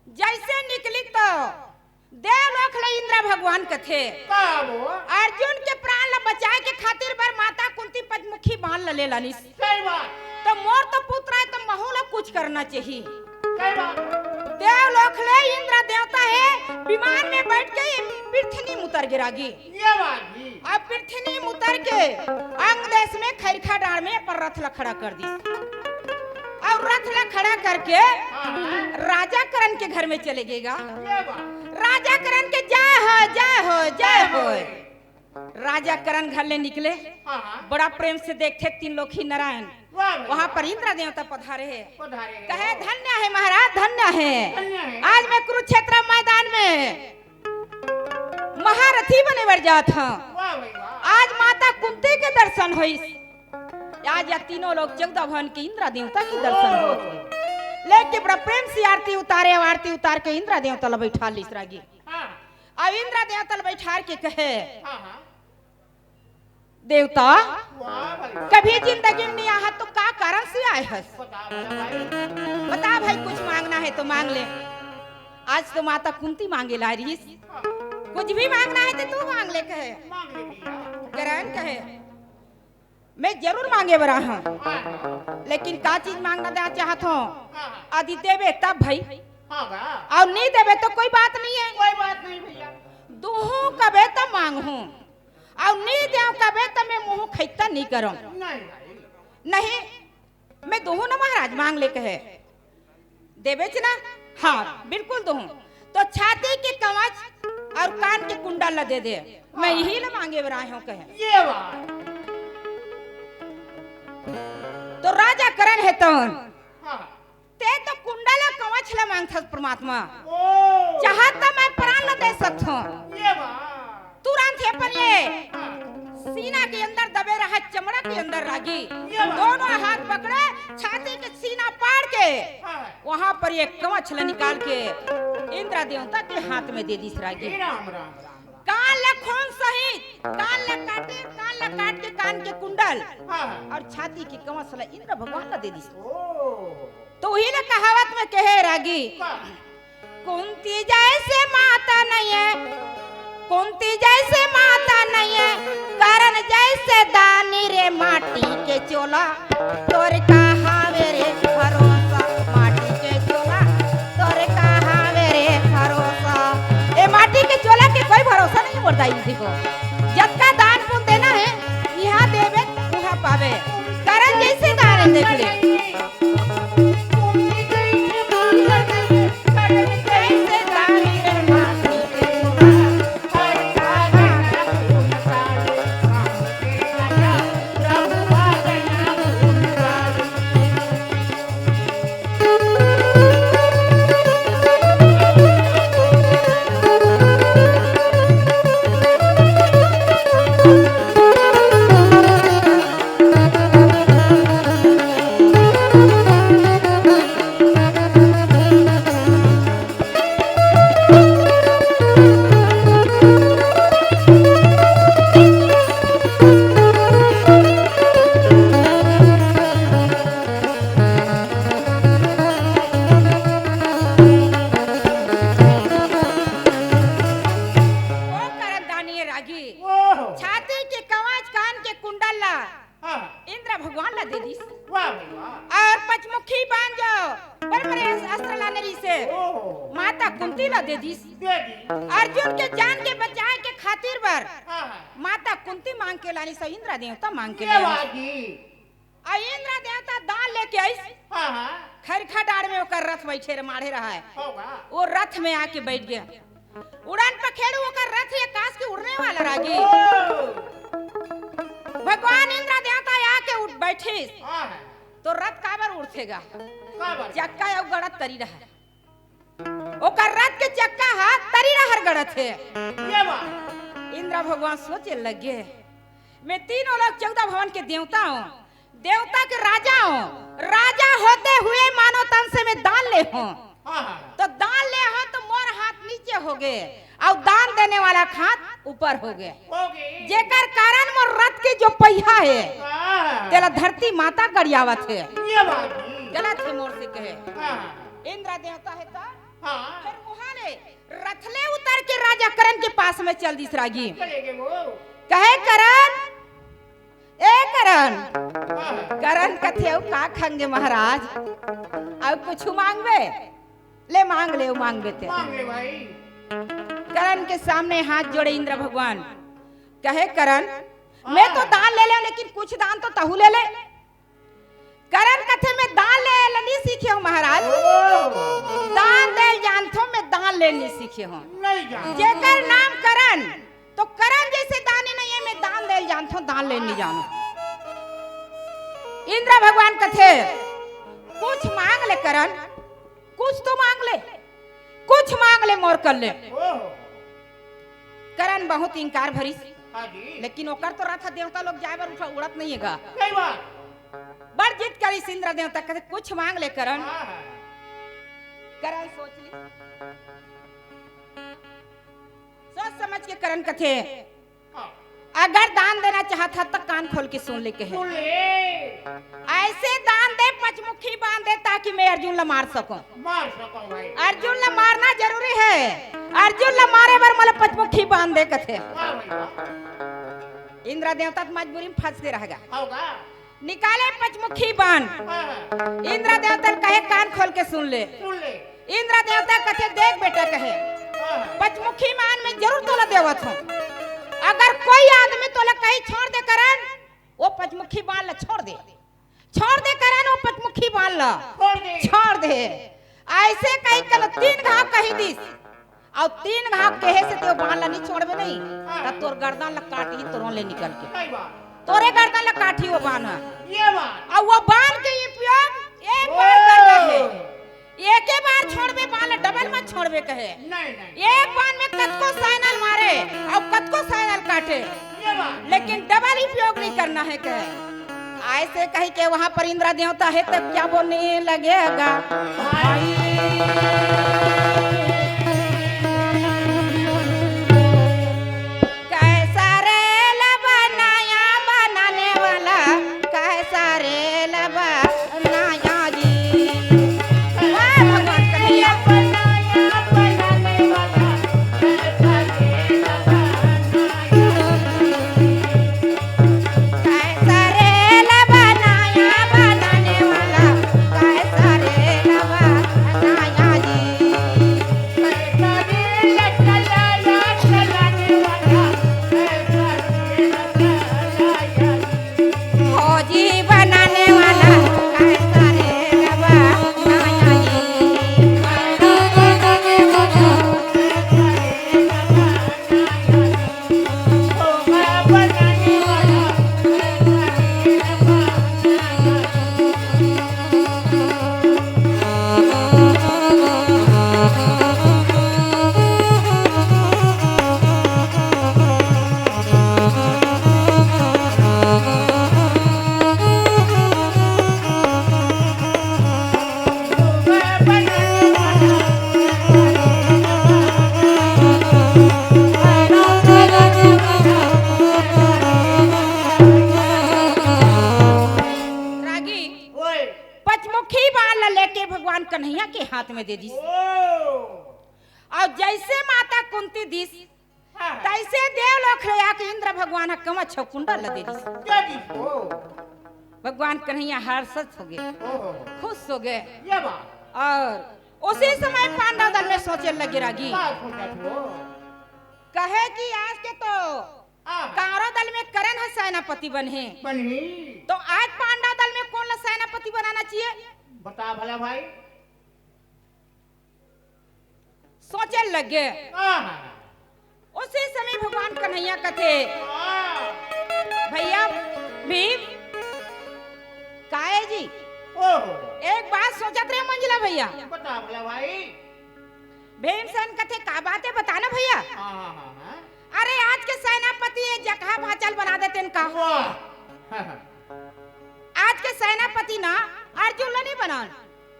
जैसे निकली तो देवलोक ले इंद्र भगवान कथे, का वो? अर्जुन के प्राण ला बचाए के खातिर बर माता कुंती पचमुखी बाण ला ले लानिस। सही बात। तो मोर तो पुत्र आय, तो महू ला कुछ करना चाहिए। सही बात। देवलोक ले इंद्र देवता हे, विमान में बैठ के ये पृथ्वी में उतर गे रागी। ये बात भी। अब पृथ्वी में उतर के अंग देश में खैरखा डांड़ में अपन रथ ला खड़ा कर दी, और रथ ला खड़ा करके हाँ, हाँ। राजा करण के घर में चले गेगा। ये बात। राजा करण के जय हो, जय हो, जय हो। राजा करण घर ले निकले, हाँ, हाँ। बड़ा प्रेम से देखथे तीन लोकी नारायण। वाह, वाह। वहां पर इंद्र देवता पधारे हे। पधारे हे। कहे, "धन्य हे महाराज, धन्य हे। धन्य हे। आज मैं कुरुक्षेत्र मैदान में महारथी बने बर जात हंव। वाह भाई वाह। आज माता कुंती के दर्शन होइस।" आज या तीनों लोग चौदह भवन के इंद्र देवता के दर्शन होत हे। लेके बड़ा प्रेम से आरती उतारे, आरती उतार के इंद्र देवता ला बैठा लिस रागी। हाँ। अब इंद्र देवता ला बैठार के कहे, हाँ, हाँ। देवता, वाह भाई। कभी जिंदगी में नहीं आहा तो का कारण से आए हस? बता, बता भाई। बता भाई, कुछ मांगना है तो मांग ले। आज तो माता कुंती मांगे ला रहीस। हाँ। कुछ भी मांगना है तो तू मांग ले कहे। मांग ले भैया। करण कहे, मैं जरूर मांगे बर आहंव। हाँ। लेकिन का चीज मांगना दा चाहत हंव? हाँ। यदि देबे तब भाई। हाँ बा। अउ नहीं देबे तो कोई बात नहीं है। कोई बात नहीं भैया। दूहूं कबे त मांगहूं, अउ नहीं देव कबे त मैं मुंह खैता नहीं करंव। नहीं भाई। नहीं, मैं दूहूं न महाराज, मांग ले कहे। देबेच ना? हाँ, बिल्कुल दूहूं। तो छाती के कवच अउ कान के कुंडल ला दे दे, मैं इही ला मांगे बर आए हंव कहे। ये बात। तो राजा करण हे तौन। हाँ। ते तो कुंडल अउ कवच ला मांगथस परमात्मा। ओ। चाहत त मैं प्राण ला दे सकथंव। ये बात। तुरंत हे अपन ये हाँ। सीना के अंदर दबे रहा, चमड़ा के अंदर रागी। ये बात। दोनों हाथ पकड़े, छाती के सीना पाड़ के हाँ। वहां पर ये कवच ला निकाल के इंद्र देवता के हाथ में दे दिस रागी। हे राम, राम, राम, राम। कान ला खून सहित, कान ला काटे, कान ला काट के कान के कुंडल हाँ। अउ छाती के कवच ला इंद्र भगवान ला दे दिस। ओ। तो उही ला कहावत में कहे रागी, का? कुंती जैसे माता नहीं है, कुंती जैसे माता नहीं है, करण जैसे दानी रे माटी के चोला। तोर का हावे रे भरोसा, माटी के चोला, तोर का हावे रे भरोसा। ए माटी के चोला के कोई भरोसा नहीं मोर दाई जी को। जतका दान पुण्य देना है, इहां देबे, उहां पाबे। करण जैसे दान देख ले। हाँ। इंद्र भगवान ला दे दिस। वाह भाई वाह। और पचमुखी बाण जो परमरे अस्त्र लाने रहिसे, ओहो। माता कुंती ला दे दिस। दे दी। अर्जुन के जान के बचाए के खातिर बर हाँ, हाँ। माता कुंती मांग के लानिस, इंद्र देवता मांग के ये लानिस। बात जी। आ इंद्र देवता दान लेके आइस। हाँ, हाँ। खरखा डाड़ में ओकर रथ बैठे रह, माढ़े रहा है। होगा। वो रथ में आके बैठ गया। उड़न पखेरु ओकर रथ ये कास के उड़ने वाला रागी। ओ। भगवान इंद्र देवता आके उठ बैठिस। हाँ, हाँ। तो रथ काबर उड़थेगा? काबर? चक्का अउ गड़त तरी रहा। ओकर रथ के चक्का ह तरी रहर गड़त हे। ये बात। इंद्र भगवान सोचे लगे, मैं तीनों लोक चौदह भवन के देवता हूँ, देवता के राजा हूँ, राजा होते हुए मानव तन से मैं दान ले हूँ। हाँ, हाँ। तो दान ले हो तो मोर हाथ नीचे हो गए और दान देने वाला के हाथ ऊपर हो गए। हो गए। जेकर कारण मोर रथ के जो पहिया है, हाँ। तेला धरती माता गड़ियावत है। ये बात जी। गलत है मोर से कहे। हाँ। इंद्र देवता है तो हाँ। फिर वहां ले रथ ले उतर के राजा करण के पास में चल दिस रागी। चले गए वो। कहे करण, ए करण। हाँ। करण कथे, "अउ का खांगे महाराज? अउ कुछ मांगबे? ले मांग ले, अउ मांगबे ते।" मांग ले भाई। करण के सामने हाथ जोड़े इंद्र भगवान, कहे, "करण, मैं तो हाँ। दान ले ले, लेकिन कुछ दान तो तहू ले ले।" करण कथे, "मैं दान ले ल नी सीखे हूँ महाराज, ओ। दान दे ल जानथो, मैं दान ले ल नी सीखे हूँ।" नहीं जानथो। जेकर नाम करण, तो करण जैसे दानी नहीं है, मैं दान दे ल जानथो, दान ले ल नी जानो। इंद्र भगवान कथे, "कुछ मांग ले करण, कुछ तो मांग ले, कुछ मांग ले मोर कर ले।" ओहो। करण बहुत इंकार भरिस, हाँ जी। लेकिन ओकर तो रथ देवता लोग जाए बर उठा उड़त नहीं है गा। सही बात। बड़ जिद करिस इंद्र देवता, कथे, "कुछ मांग ले करण।" हाँ, हाँ। करण सोच ली, सोच समझ के करण कथे, हाँ। "अगर दान देना चाहत ह त कान खोल के सुन ले," कहे। सुन ले। "ऐसे दान दे, पचमुखी बाण दे, ताकि मैं अर्जुन ला मार सकूं।" मार सको भाई। अर्जुन ला मारना जरूरी है। अर्जुन ला मारे बर मोला पचमुखी बाण दे कथे। वाह भाई वाह। इंद्र देवता तो मजबूरी में फंस के रह गया। होगा। निकाले पचमुखी बाण। हाँ। इंद्र देवता ल कहे, "कान खोल के सुन ले।" सुन ले। इंद्र देवता कथे, "देख बेटा," कहे, हाँ। "पचमुखी बाण में जरूर तोला देवत हूँ। अगर कोई आदमी तोला कहीं छोड़ दे करण, वो पचमुखी बाण ला छोड़ दे, छोड़ दे करण, वो पचमुखी बाण ला छोड़ दे। छोड़ दे।" ऐसे कही कल तीन घाव कही दिस। अउ तीन घाव कहे से ते बाण ला नहीं छोड़बे नहीं, त तोर गर्दन ला काटही तोरो ले निकल के। सही बात। तोरे गर्दन ला काटही वो बाण ह। ये बात। अउ वो बाण के उपयोग एक बार करना है। एके बार छोड़बे बाण ला, डबल मत छोड़बे कहे। नहीं, नहीं। एक बाण में कतको साइनल मारे अउ कतको साइनल काटे, ये बात। लेकिन डबल उपयोग नहीं करना है कहे। ऐसे कही के वहां पर इंद्र देवता है तब क्या बोलने लगेगा? कैसा रेल बनाया बनाने वाला, कैसा रेल बनाया जी। वाह भगवान कन्हैया। कैसा रेल बनाया बनाने वाला, कैसा रेल बनाया जी। कैसा रेल चलाया चलाने वाला, कैसा रेल बनाया जी। फौजी बनाने वाला, कैसा रेल बनाया जी। रागी, ओए। पचमुखी बाण ला लेके भगवान कन्हैया के हाथ में दे दिस। ओ। अउ जैसे माता कुंती दिस, हाँ। तइसे देवलोक ले आके इंद्र भगवान ह कमछ अउ कुंडल ल दे दिस। दे दिस, ओ। भगवान कन्हैया हर्षित हो गे, ओहो। खुश हो गे। ये बात। अउ उसी समय पांडव दल में सोचे लगे रागी। का सोचत हो? कहे कि आज के तो आहा। कौरव दल में करण ह सेनापति बनही। बनही। तो आज पांडव दल में कोन ला सेनापति बनाना चाहिए? बता भला भाई। सोचे लगे। आहा। उसी समय भगवान कन्हैया कथे, आहा। भैया भीम, काहे जी? ओहो। एक बात सोचत रहे मंझला भैया। बता भला भाई। भीमसेन कथे, का बात हे, बता ना भैया। हाँ, हाँ, हाँ, हाँ। अरे, आज के सेनापति ये जकहा भांचा ल बना देतेन का? वाह। आज के सेनापति ना अर्जुन ल नहीं बनान।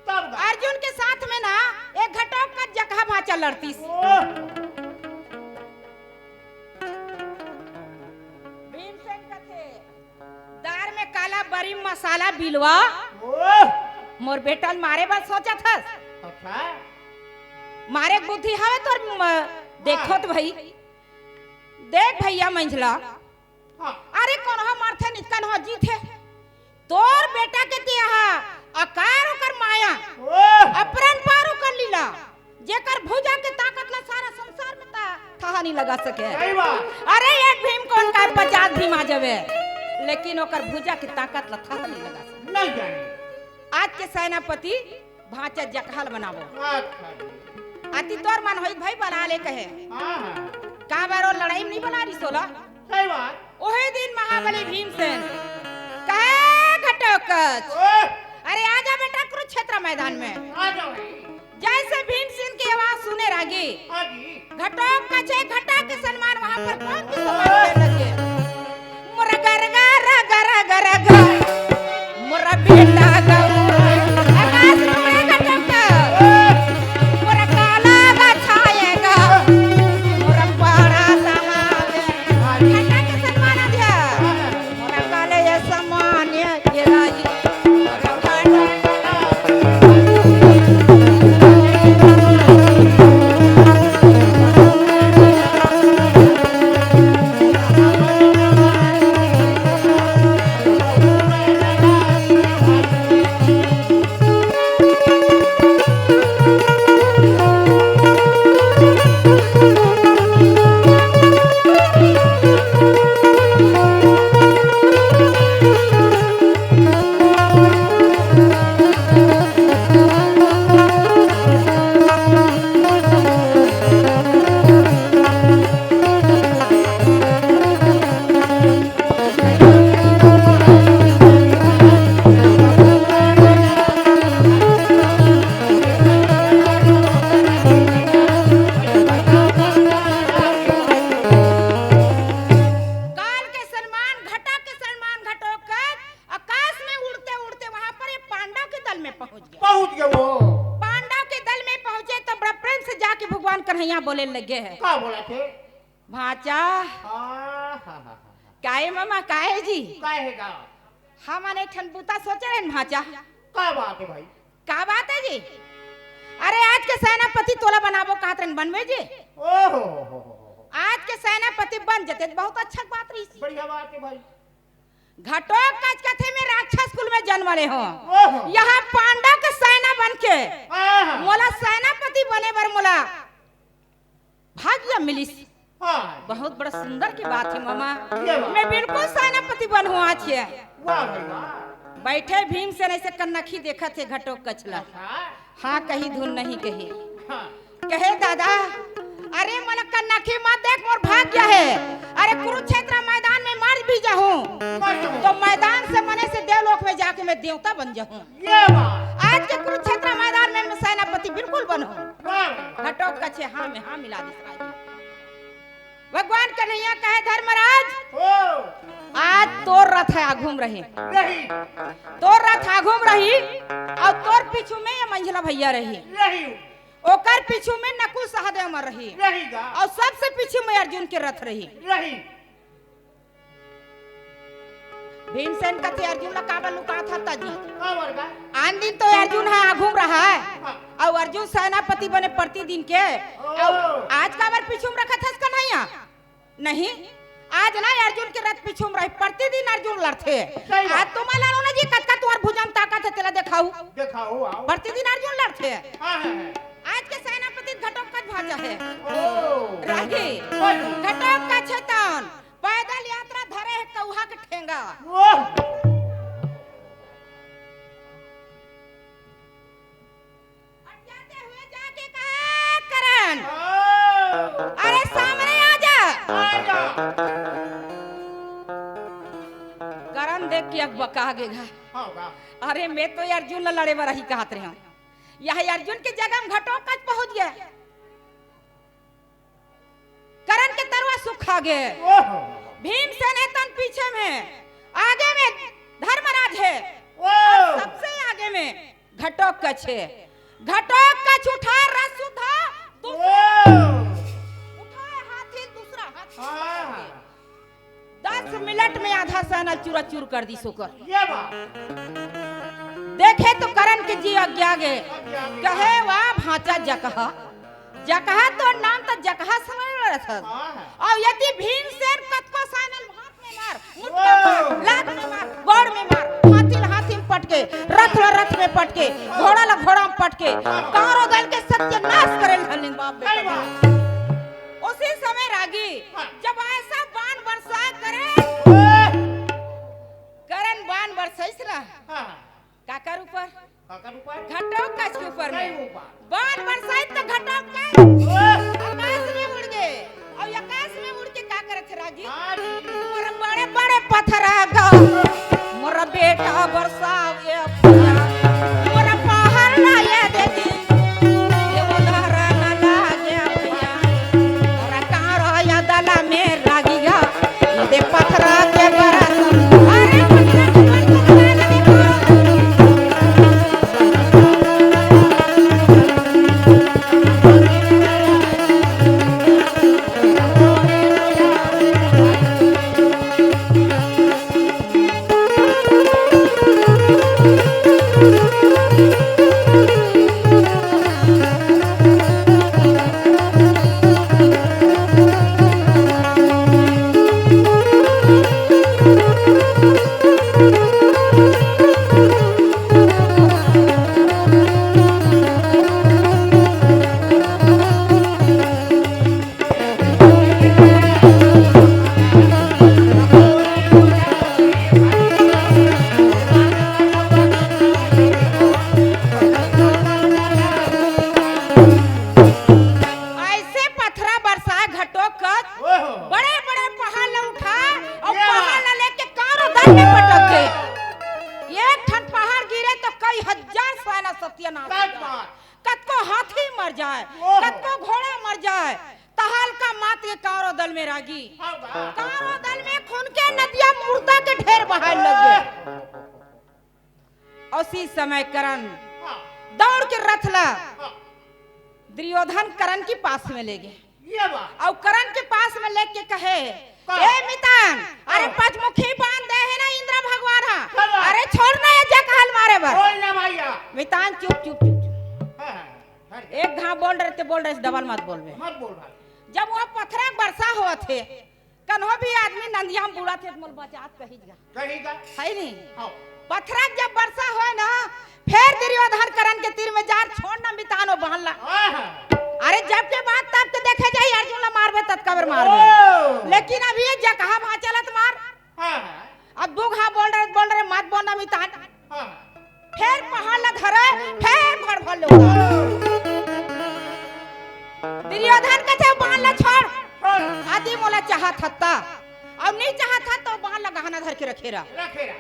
तब का? अर्जुन के साथ में ना एक घटोत्कच जकहा भांचा लड़तीस। वाह। भीमसेन कथे, दार में काला बरी मसाला बिलवा। ओह! मोर बेटा ल मारे बर सोचत हस? अच्छा। मारे के बुद्धि हवे तोर म-, देखो हाँ। तो भाई। देख भैया मंझला। हाँ। अरे कोनो ह मरथे नितकन हो जीथे। तोर बेटा के ते हा अकार ओकर माया, ओह! अपरंपार ओकर लीला, जेकर भुजा के ताकत ला सारा संसार में ता-, थाह नहीं लगा सके। सही बात। अरे एक भीम कोन का पचास भीम आ जावे, लेकिन ओकर भुजा के ताकत ला थाह नहीं लगा सके। नहीं जाने। आज के सेनापति भांचा जकहा ल बनाबो। अच्छा जी। अति तोर मन होई भाई बना ले कहे। हाँ, हाँ। का बार ओ लड़ाई में नहीं बना रही सोला? सही बात। ओहे दिन महाबली भीमसेन कहे घटोत्कच, ओए! अरे आजा बेटा कुरुक्षेत्र मैदान में। आ जाओ भाई। जैसे भीमसेन की आवाज सुने रागी, हाँ जी। घटोत्कच घटा के समान वहां पर कौन की समान ओए! करने लगे? मोर गर गर गर गर गर, मोर बेटा गौर। आकाश में उड़ेगा टोका, मोर काला गा छाएगा, मोर बड़ा सहावे। घटा के समान आ गया। मोर काले ये समान ये राजी। काल के समान घटा के समान घटोत्कच आकाश में उड़ते उड़ते वहां पर ये पांडव के दल में पहुंच गए। पहुंच गए वो। पांडव के दल में पहुंचे तो बड़ा प्रेम से जाके भगवान कन्हैया बोले लगे हैं। का बोला थे? भांचा। हाँ, हाँ, हाँ, हाँ। काहे मामा, काहे जी? काहे गा? हमन एक ठन बूता सोचे रहन भांचा। का बात है भाई? का बात है जी? अरे आज के सेनापति तोला बनाबो कहत रहन, बनबे जी? ओहो हो हो हो हो। आज के सेनापति बन जते त बहुत अच्छा बात रही। बढ़िया बात है भाई। घटोत्कच कथे में राक्षस कुल में जन्म ले हो। ओहो। यहाँ पांडव के सेना बन के आहा। मोला सेनापति बने बर मोला भाग्य मिलिस। हाँ। बहुत बड़ा सुंदर की बात है मामा। ये बात। मैं बिल्कुल सेनापति बनहूँ आज के। वाह भाई वाह। बैठे भीमसेन ऐसे कन्नखी देखत हे घटोत्कच ला। अच्छा। हाँ कही धुन नहीं कही। हाँ। कहे दादा, अरे मोला कन्नखी मत देख, मोर भाग्य है। अरे कुरुक्षेत्र मैदान में मर भी जाहूँ, मर जाहूँ। तो मैदान से मने से देवलोक में जाके मैं देवता बन जाहूँ। ये बात। आज के कुरुक्षेत्र मैदान में मैं सेनापति बिल्कुल बनहूँ। वाह। घटोत्कच हाँ में हाँ मिला दिस राजी। भगवान कन्हैया कहे धर्मराज, ओ। आज तोर रथ आघू म रही। रही। तोर रथ आघू म रही अउ तोर पीछू में ये मंझला भैया रही। रही। ओकर पीछू में नकुल सहदेव मन रही। रही गा। अउ सबसे पीछू में अर्जुन के रथ रही। रही। भीमसेन कथे, "अर्जुन ला काबर लुकात हस त जी? काबर का? आन दिन तो अर्जुन ह आघू म रहय, हाँ। अउ अर्जुन सेनापति बने प्रतिदिन के, ओ। अउ आज काबर पीछू म रखत हस कन्हैया?" "नहीं, आज ना अर्जुन के रथ पीछू म रहे, प्रतिदिन अर्जुन लड़थे।" सही बात। "आज तुमन ला नो ना जी, कतका तुम्हर भुजा म ताकत हे, तेला देखाहू।" देखाहू, आओ। "प्रतिदिन अर्जुन लड़थे।" हाँ, हाँ, हाँ। आज के सेनापति घटोत्कच भांचा हे। ओ। रागी, ओए। घटोत्कच हे तौन, पैदल यात्रा धरे हे कौहा के ठेंगा। ओह। अटियाते हुए जाके कहा, "करण, हाँ। अरे सामने आ जा।" आ जा। करण देख के अकबका गे गा। हाँ, वाह। "अरे मैं तो अर्जुन ला लड़े बर ही कहत रहेंव, यह अर्जुन के जगह म घटोत्कच पहुंच गे।" करण के तरवा सुखा गे। ओहो। भीमसेन हे तौन पीछे में, आगे में धर्मराज हे, ओ। अउ सबसे आगे में घटोत्कच हे। घटोत्कच उठा रथ सुद्धा दूसरा, ओ। उठाय हाथी दूसरा हाथ। हाँ। दस मिनट में आधा सेना चूरा चूर कर दिस ओकर। ये बात। देखे तो करण के जी अगिया गे। अगिया गे। कहे, "वाह भांचा जकहा, जकहा तोर नाम त जकहा समझ में रथस।" हाँ। अउ यदि भीमसेन कतको सेना ल हाथ में मार, मुट्ठी में मार, ओ। लात में मार, गोड़ में मार, हाथी ल हाथी में पटके, रथ ल रथ में पटके, घोड़ा ल घोड़ा में पटके, कांवरो दल के सत्यानाश करे ल धर लिन बाप बेटा। सही बात। उसी समय रागी, हाँ। जब ऐसा बाण बरसा करे, ओए। करण बाण बरसाइस ना, हाँ। काकर ऊपर? काकर ऊपर? घटोत्कच के ऊपर में। नहीं ऊपर। बाण बरसाइस त घटोत्कच ओए। आकाश में उड़ गे। अउ आकाश में उड़ के का करत हे रागी? हाँ जी। मोर बड़े बड़े पथरा गा, मोर बेटा बरसावे भुइयां, मोर पहाड़ ला ये दे दी, ये उधार न लागे भुइयां, मोर कांवरो या दला में रागी गा, ये दे पथरा के बरस। अरे ऐसे पथरा बरसाय घटोत्कच, ओहो। बड़े-बड़े पहाड़ ल उठाय अउ ये पहाड़ ल लेके कांवरो दल में पटक दे। एक ठन पहाड़ गिरे त कई हजार सेना सत्यानाश हो जाय। कतको हाथी मर जाय, ओहो। कतको घोड़ा मर जाय, तहालका मात के कांवरो दल में रागी। हाँ, वाह। कांवरो दल में खून के नदिया मुर्दा के ढेर बहाय लग गे। उसी समय करण हाँ। दौड़ के रथ ला हाँ। दुर्योधन करण के पास में ले गे। ये बात। अउ करण के पास में लेके कहे, का? "ए मितान, अरे हाँ। पंचमुखी बाण दे हे ना इंद्र भगवान हा। चलो। अरे छोड़ ना ये जकहा ल मारे बर।" बोल ना भैया। मितान चुप, चुप, चुप, चुप। हाँ, हाँ, हाँ। एक घाव बोल रहे ते बोल रहे, डबल मत बोलबे। मत बोल भाई। जब वहाँ पथरा के बरसा होवत हे, कन्हो भी आदमी नंदिया म बूड़त हे त मोला बचात कही गा। कही गा। है नी? हाँ। पथरा के जब बरसा होय ना, फेर दुर्योधन करण के तीर में जा, "छोड़ ना मितान ओ बाण ला।" हाँ, हाँ। अरे जब के बात तब के देखे जाही, अर्जुन ला मारबे तब काबर मारबे। ओ। लेकिन अब ये जकहा भांचा ल त मार। हाँ, हाँ। अब दू घाव बोल रहे, बोल रहे, मत बोल ना मितान। हाँ। फेर पहाड़ ला धरे, फेर भड़ भड़ ले उड़ा। दुर्योधन कथे, "बाण ला छोड़।" छोड़। यदि मोला चाहत हस त, अउ नइ चाहत हस त बाण ला गहना धर के रखे रह। रखे रह।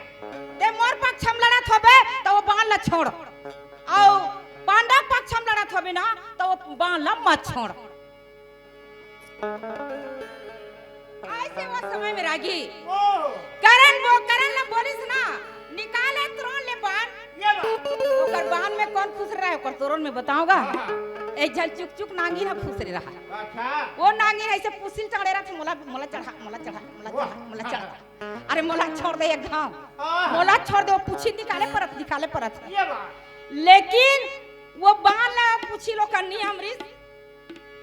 ते मोर पक्ष म लड़त होबे, त ओ बाण ला छोड़। अउ पांडव पक्ष म लड़त होबे ना, त ओ बाण ला मत छोड़। ऐसे वो समय में रागी ओ। करण, वो करण ला बोलिस ना, "निकाले तोर ले बाण।" ये बात। ओकर बाण में कौन खुश रहे, ओकर तोर में बताऊंगा। हाँ, हाँ। एक झन चुक चुक नांगिन ह फुसरे रहा। अच्छा। वो नांगिन ऐसे पुसिल चढ़े रहा, मोला, मोला चढ़ा, मोला चढ़ा, मोला चढ़ा, मोला चढ़ा। अरे मोला छोड़ दे एक घाव। आहा। मोला छोड़ दे, वो पुछी निकाले परत, निकाले परत। ये बात। लेकिन वो बान ला पुछी लो कन्नी अमरीश।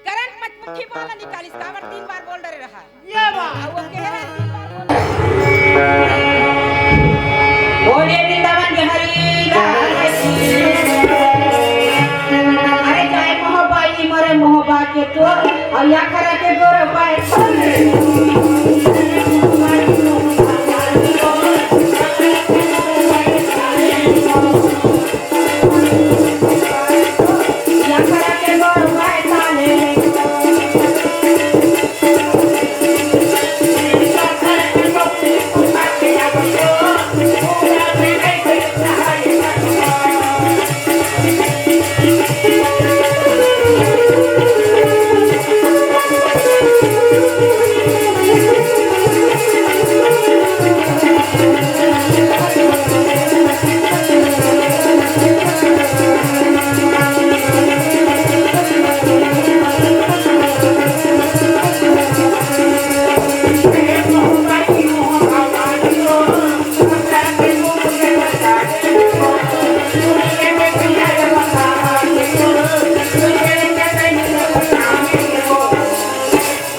करन पचमुखी बान ला निकालिस, काबर तीन बार बोल डरे रहा। ये बात। आ, वो कह रहा है, तीन बार बोल रहा है। बोले वृंदावन बिहारी लाल की। अरे जाए मोहबाई मरे मोहबा के तो, और या खरा के गोर पाए।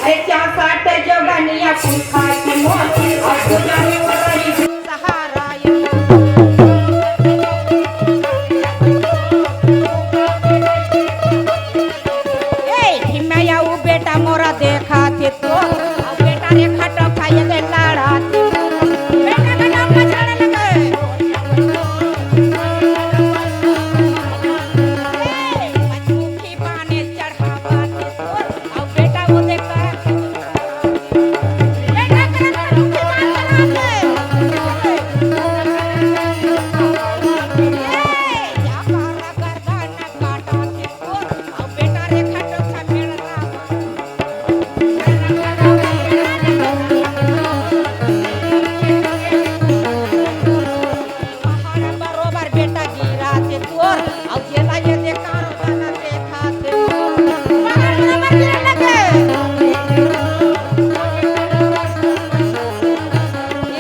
अरे चार सात जोगनिया पुरखा की मोती, और दुनिया में वो रही सहारा ये। ए, हिम्मैया वो बेटा मोरा देखा थे तो, बेटा रे खटो खाइए के लाड़ा थे। बेटा का नाम का झाड़े लगे। ए, मजनू की बाने चढ़ावा थे तो, अब बेटा वो देखा। बेटा करन का रूप की बात करा थे। ए, या मारा गर्दन काटा थे तो, अब बेटा रे खटो खा मेरा। पहाड़ बरोबर बेटा गिरा थे तोर, अउ जेला ये दे कारो दाना देखा थे। पहाड़ बरोबर गिरे लगे।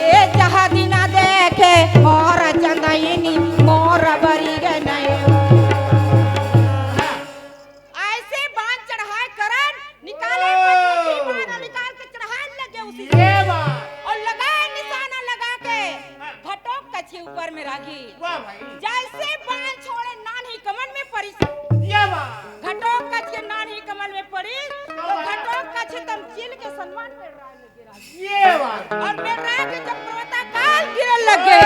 ये जहाँ दिना देखे मोर चंदइनी, मोर बरी गए नहीं। ऐसे बान चढ़ाए करन, निकाले पचमुखी बान निकाल के चढ़ाए लगे उसी। ये बात। और लगाए निशाना लगा के हाँ। घटोक कछे ऊपर में रागी। वाह भाई। जैसे बान छोड़े नान्ही कमन में पड़ी। ये बात। घटोक कछे नान्ही कमन में पड़ी, तो वाह। घटोक कछे तम चिल के सम्मान पे राग लगे रागी। ये बात। और मैं राग जब पर्वता काल गिरे लगे।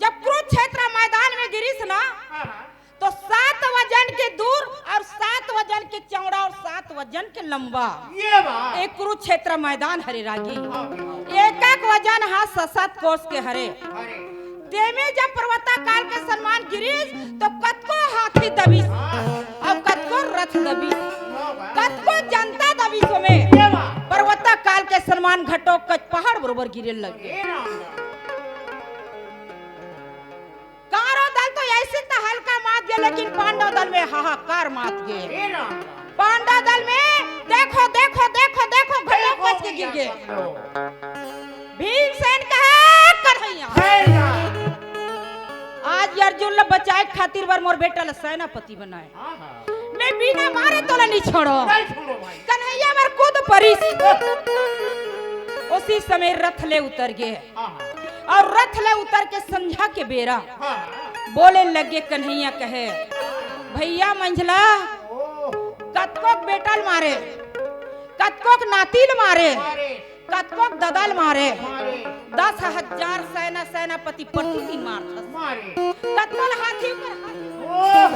जब कुरुक्षेत्र मैदान में गिरिस ना, हाँ, हाँ। तो सात वजन के दूर और सात वजन के चौड़ा और सात वजन के लंबा। ये बात। एक कुरुक्षेत्र मैदान हरे रागी। हाँ, हाँ। एक एक वजन हा ससत कोस के हरे। अरे। तेमे जब पर्वता काल के सम्मान गिरिस, तो कतको हाथी दबिस, हाँ। और कतको रथ दबिस, हाँ, हाँ। कतको जनता दबिस ओमे। ये बात। पर्वता काल के सम्मान घटोक कच पहाड़ बरोबर गिरे लगे। ये राम राम। कौरव दल तो ऐसे तो हल्का मात गे, लेकिन पांडव दल में हाहाकार मात गे। हे राम राम। पांडव दल में देखो, देखो, देखो, देखो, घटोक कच के गिर गे। भीमसेन कहे, "कन्हैया, हे राम। आज अर्जुन ल बचाए खातिर बर मोर बेटा ल सेनापति बनाए।" हाँ, हाँ। मैं बिना मारे तोला नहीं छोड़ो। नहीं छोड़ो भाई। कन्हैया बर कूद परिस। उसी समय रथ ले उतर गे। हाँ, हाँ। और रथ ले उतर के संझा के बेरा हाँ। बोले लगे कन्हैया कहे, "भैया मंझला, ओह। कतको बेटा ल मारे, कतको नाती ल मारे, मारे। कतको ददा ल मारे, मारे। दस हजार सेना सेनापति प्रतिदिन मारथस। मारे। कतको ल हाथी ऊपर हाथी। ओह।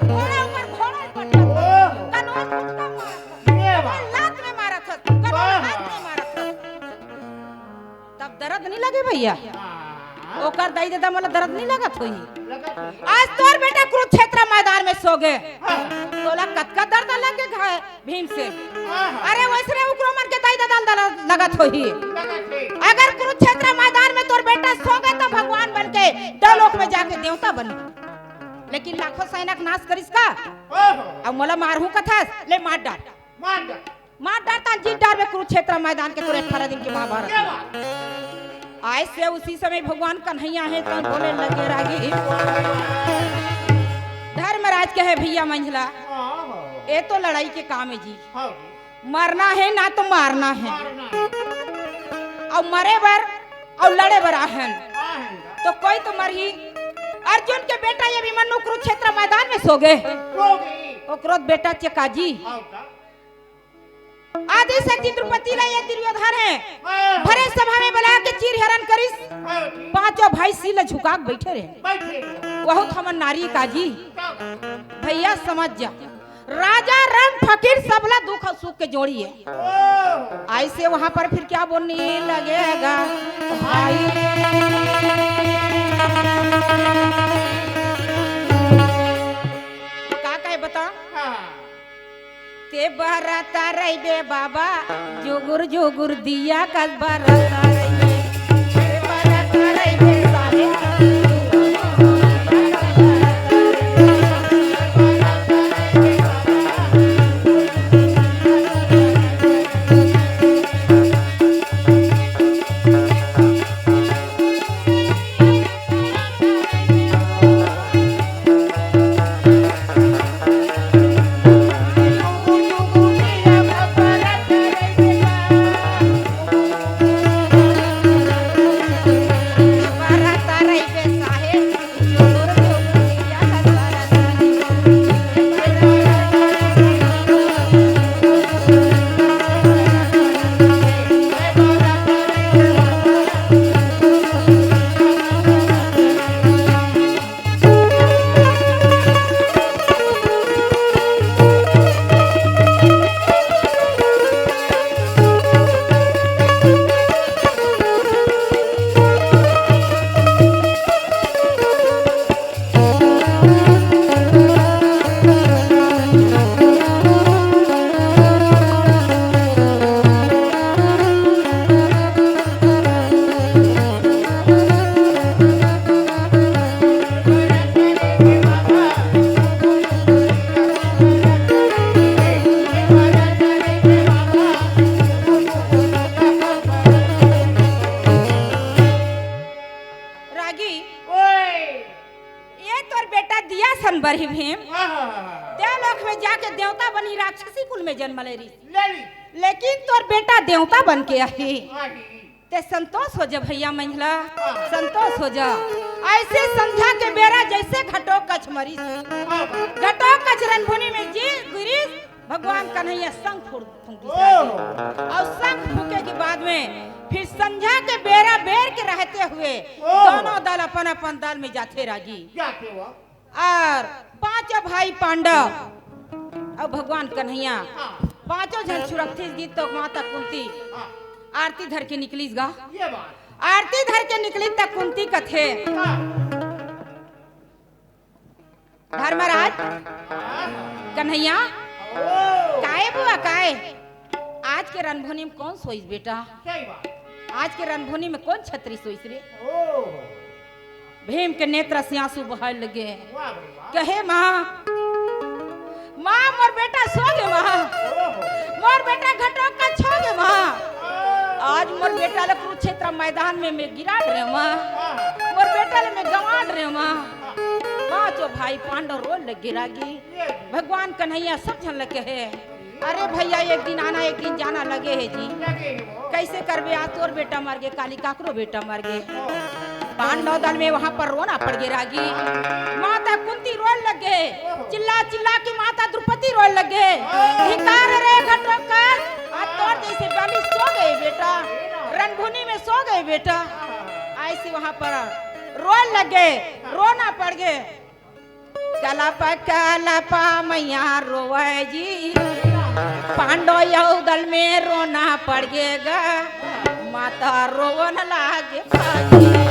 घोड़ा ऊपर घोड़ा पटक। ओह। कनो फुटका मारथस। ये बात। कनो लात में मारथस। कनो वाह। हाथ में मारथस। तब दर्द नहीं लगे भैया? हाँ। ओकर दाई ददा मोला दर्द नहीं लगत होही? लगत होही। आज तोर बेटा कुरुक्षेत्र मैदान में सो गे। हाँ। तोला कतका दर्द लगे घाय? भीमसेन। आहा। अरे वैसने उकरो मन के दाई ददा ल लगत होही। लगत हे। अगर कुरुक्षेत्र मैदान में तोर बेटा सो गे तो भगवान बन के देवलोक में जाके देवता बन। लेकिन लाखों सैनक नाश करिस का? ओहो। अब मोला मारहूं कथस, ले मार डार। मार डार। मार डार, तान जीत डार बे कुरुक्षेत्र मैदान के तोरे अठारह दिन के महाभारत। क्या बात? आइसे उसी समय भगवान कन्हैया हे तो बोले लगे रागी। धर्मराज कहे, भैया मंझला, हाँ, हाँ। ये तो लड़ाई के काम है जी। हाँ जी। मरना है ना तो मारना है। मारना है। अउ मरे बर अउ लड़े बर आहन। आहन। तो कोई तो मरही। अर्जुन के बेटा ये अभिमन्यु कुरुक्षेत्र मैदान में सो गे। सो गे। ओकरो बेटा चेकाजी। हाँ का? आदि शक्ति द्रौपदी ला ये दुर्योधन हे। हाँ। भरे सभा में बला के चीर हरण करिस। हाँ जी। पांचों भाई सिर ला झुका के बैठे रहे। बैठे रहे। वहू थमन नारी काजी। का? भैया समझ जा। राजा रण फकीर सबला दुख अउ सुख के जोड़ी हे। ओह। ऐसे वहां पर फिर क्या बोलने लगेगा? भाई। का कहे बता? हाँ। ते बरता रहिबे बाबा, जुगुर जुगुर दिया कस बरता रहिबे। रागी, ओए। ये तोर बेटा दिया सन बरही भीम। आहा। देवलोक में जाके देवता बनी, राक्षसी कुल में जन्म ले रही। ले ली। लेकिन तोर बेटा देवता बन के आही। आही। ते संतोष हो जा भैया मंझला, हाँ। संतोष हो जा। ऐसे संझा के बेरा जैसे घटोत्कच मरिस। हाँ। घटोत्कच रणभूमि में जी गिरिस, भगवान कन्हैया शंख फूंक, फूंकिस ओह। रागी। अउ शंख फूंके के बाद में फिर संझा के बेरा बेर के रहते हुए ओह। दोनों दल अपन अपन दल में जाथे रागी। जाथे वो। अउ पांचों भाई पांडव अउ भगवान कन्हैया हाँ। पांचों झन सुरक्षित गिस तो माता कुंती हाँ। आरती धर के निकलिस गा। ये बात। आरती धर के निकलिस त कुंती कथे, हाँ। धर्मराज, हाँ। कन्हैया, ओ। काय बुआ काय? आज के रणभूमि में कौन सोइस बेटा? सही बात। आज के रणभूमि में कौन छत्री सोइस रे? ओ। भीम के नेत्र से आंसू बहाय लगे। वाह भाई वाह। कहे, "माँ, माँ, मोर बेटा सो गे, माँ। ओहो। मोर बेटा घटोत्कच हो गे, माँ। ओहो। आज मोर बेटा ले कुरुक्षेत्र मैदान में मैं गिरा डरे, माँ। हाँ। मोर बेटा ले मैं गंवा डरे, माँ।" हाँ। पांचों भाई पांडव रोए लगे रागी। ये। भगवान कन्हैया सब झन ल कहे, अरे भैया, एक दिन आना, एक दिन जाना लगे हे जी। लगे हे वो। कैसे करबे, आज तोर बेटा मर गे, काली काकरो बेटा मर गे। हाँ। पांडव दल में वहां पर रोना पड़ गे रागी। माता कुंती रोए लगे, ओहो। चिल्ला चिल्ला के माता द्रौपदी रोए लगे। हाँ। धिक्कार रे घटोत्कच, आज तोर जैसे बलि सो गे बेटा, रणभूमि में सो गे बेटा। हाँ। ऐसे वहां पर रोए लगे, रोना पड़ गे। कलप कलप मैया रोवय जी, पांडव अउ दल में रोना पड़ गे गा, माता रोवन लागे भागी।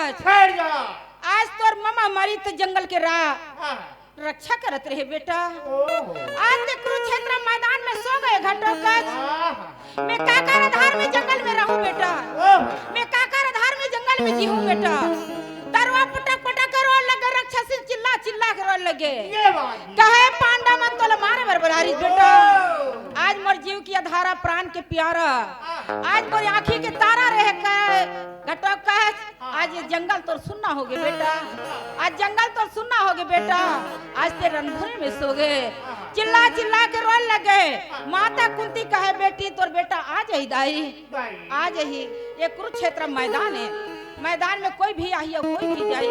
आज तोर ममा मरी त जंगल के रा-, हाँ। रक्षा करत रहे बेटा। ओहो। आज ते कुरुक्षेत्र मैदान में सो गे घटोत्कच। आहा। मैं काकर आधार में जंगल में रहूं बेटा। ओहो। मैं काकर आधार में जंगल में जीहूं बेटा। तरुआ पटक पटक के रोए लगे, राक्षसी चिल्ला चिल्ला के रोए लगे। ये बात। कहे पांडव मन तोला मारे बर बलारिस बेटा। ओहो। आज मोर जीव की अधारा प्राण के प्यारा। आहा। आज मोर आंखी के तारा रहे के घटोत्कच। आज ये जंगल तोर सुन्ना होगे बेटा। आज जंगल तोर सुन्ना होगे बेटा। आज ते रणभूमि में सो गे। चिल्ला चिल्ला के रोए लगे। माता कुंती कहे, "बेटी, तोर बेटा आ जाही दाई, आ जाही।" ये कुरुक्षेत्र मैदान हे, मैदान में कोई भी आही अउ कोई भी जाही,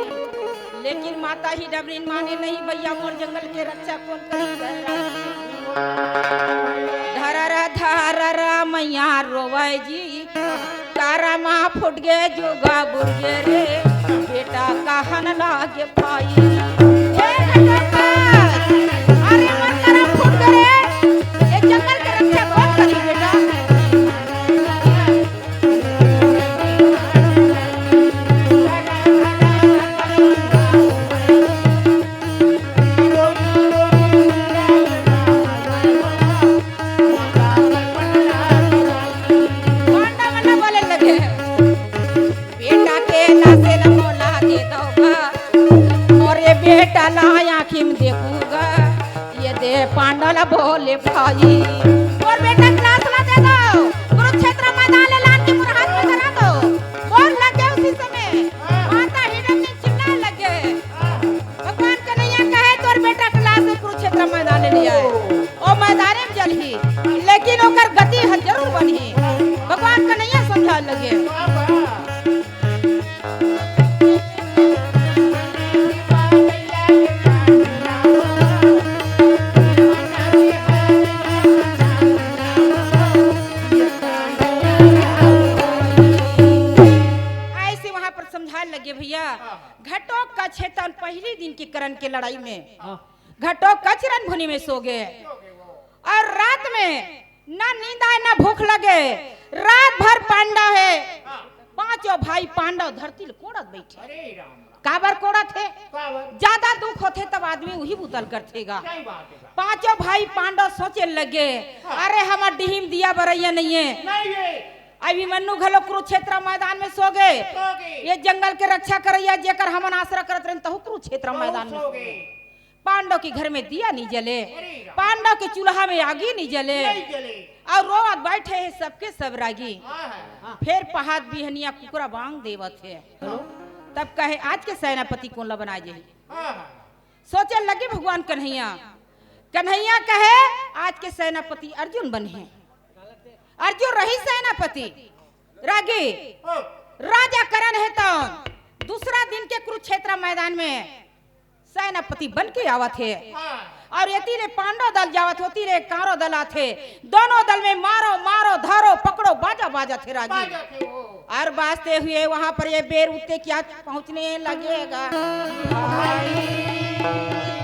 लेकिन माता ही डबरिन माने नहीं, "भैया, मोर जंगल के रक्षा कोन करही?" धरर धरर मैया रोवय जी, कारा मा फूट गे जुगा बुरगे रे, बेटा कहन लागे भाई। ए घटोत्कच, अरे मोर कारा फूट गे रे, ए जंगल के रक्षा कोन करही बेटा? पांडव मन बोले लगे, "बेटा के लाश ल मोला दे दव गा, मोर बेटा ला आँखी में देखहूं गा।" ये दे पांडव ला बोले भाई, "मोर बेटा के लाश ला दे दव, कुरुक्षेत्र मैदान ले लान के मोर हाथ में धरा दव।" बोल लगे उसी समय माता हिरण्य चिल्लाए लगे, भगवान कन्हैया कहे, "तोर बेटा के लाश ल कुरुक्षेत्र मैदान ले आए, ओ मैदाने में जलही, लेकिन ओकर गति ह जरूर बनही।" भगवान कन्हैया समझाए लगे। ऐसे वहां पर समझाए लगे भैया, घटोत्कच हे तन पहली दिन के करण के लड़ाई में हाँ। घटोत्कच रणभूमि में सो गे अउ रात में ना नींद आए, ना भूख लगे। रात भर पांडव हे, पांचों भाई पांडव धरती ल कोड़त बइठे। अरे राम राम। काबर कोड़त हे? काबर? ज्यादा दुख होथे तब आदमी उही बुता ल करथे गा। सही बात हे। पांचों भाई पांडव सोचे लगे, हाँ। "अरे हमर डीही म दिया बरइया नइ हे।" नहीं हे। अभिमन्यु घलो कुरुक्षेत्र मैदान में सो गे। सो गे। ये जंगल के रक्षा करइया जेकर हमन आसरा करत रहेन तहू कुरुक्षेत्र तहू मैदान में सो गे। पांडव के घर में दिया नइ जले, अरे राम। पांडव के चूल्हा में आगी नइ जले, नइ जले। अउ रोवत बइठे हे सबके सब रागी। हाँ, हाँ। फेर पहात बिहनिया कुकरा बांग देवत हे। हेलो। तब कहे, "आज के सेनापति कोन ला बनाए जाही?" हाँ, हाँ। सोचे लगे भगवान कन्हैया, कन्हैया कहे, "आज के सेनापति अर्जुन बनही।" अर्जुन रही सेनापति, रागी, हाँ। राजा करण हे त दूसरा दिन के कुरुक्षेत्र मैदान में सेनापति बन के आवत हे। हाँ। अउ एती ले पांडव दल जावत हे, ओती ले कौरव दल आथे। दोनों दल में मारो, मारो, धरो, पकड़ो, बाजा बाजत हे रागी। बाजत हे वो। अउ बाजते हुए वहां पर ये बेर उत्ते क्या पहुंचने लगेगा। भाई।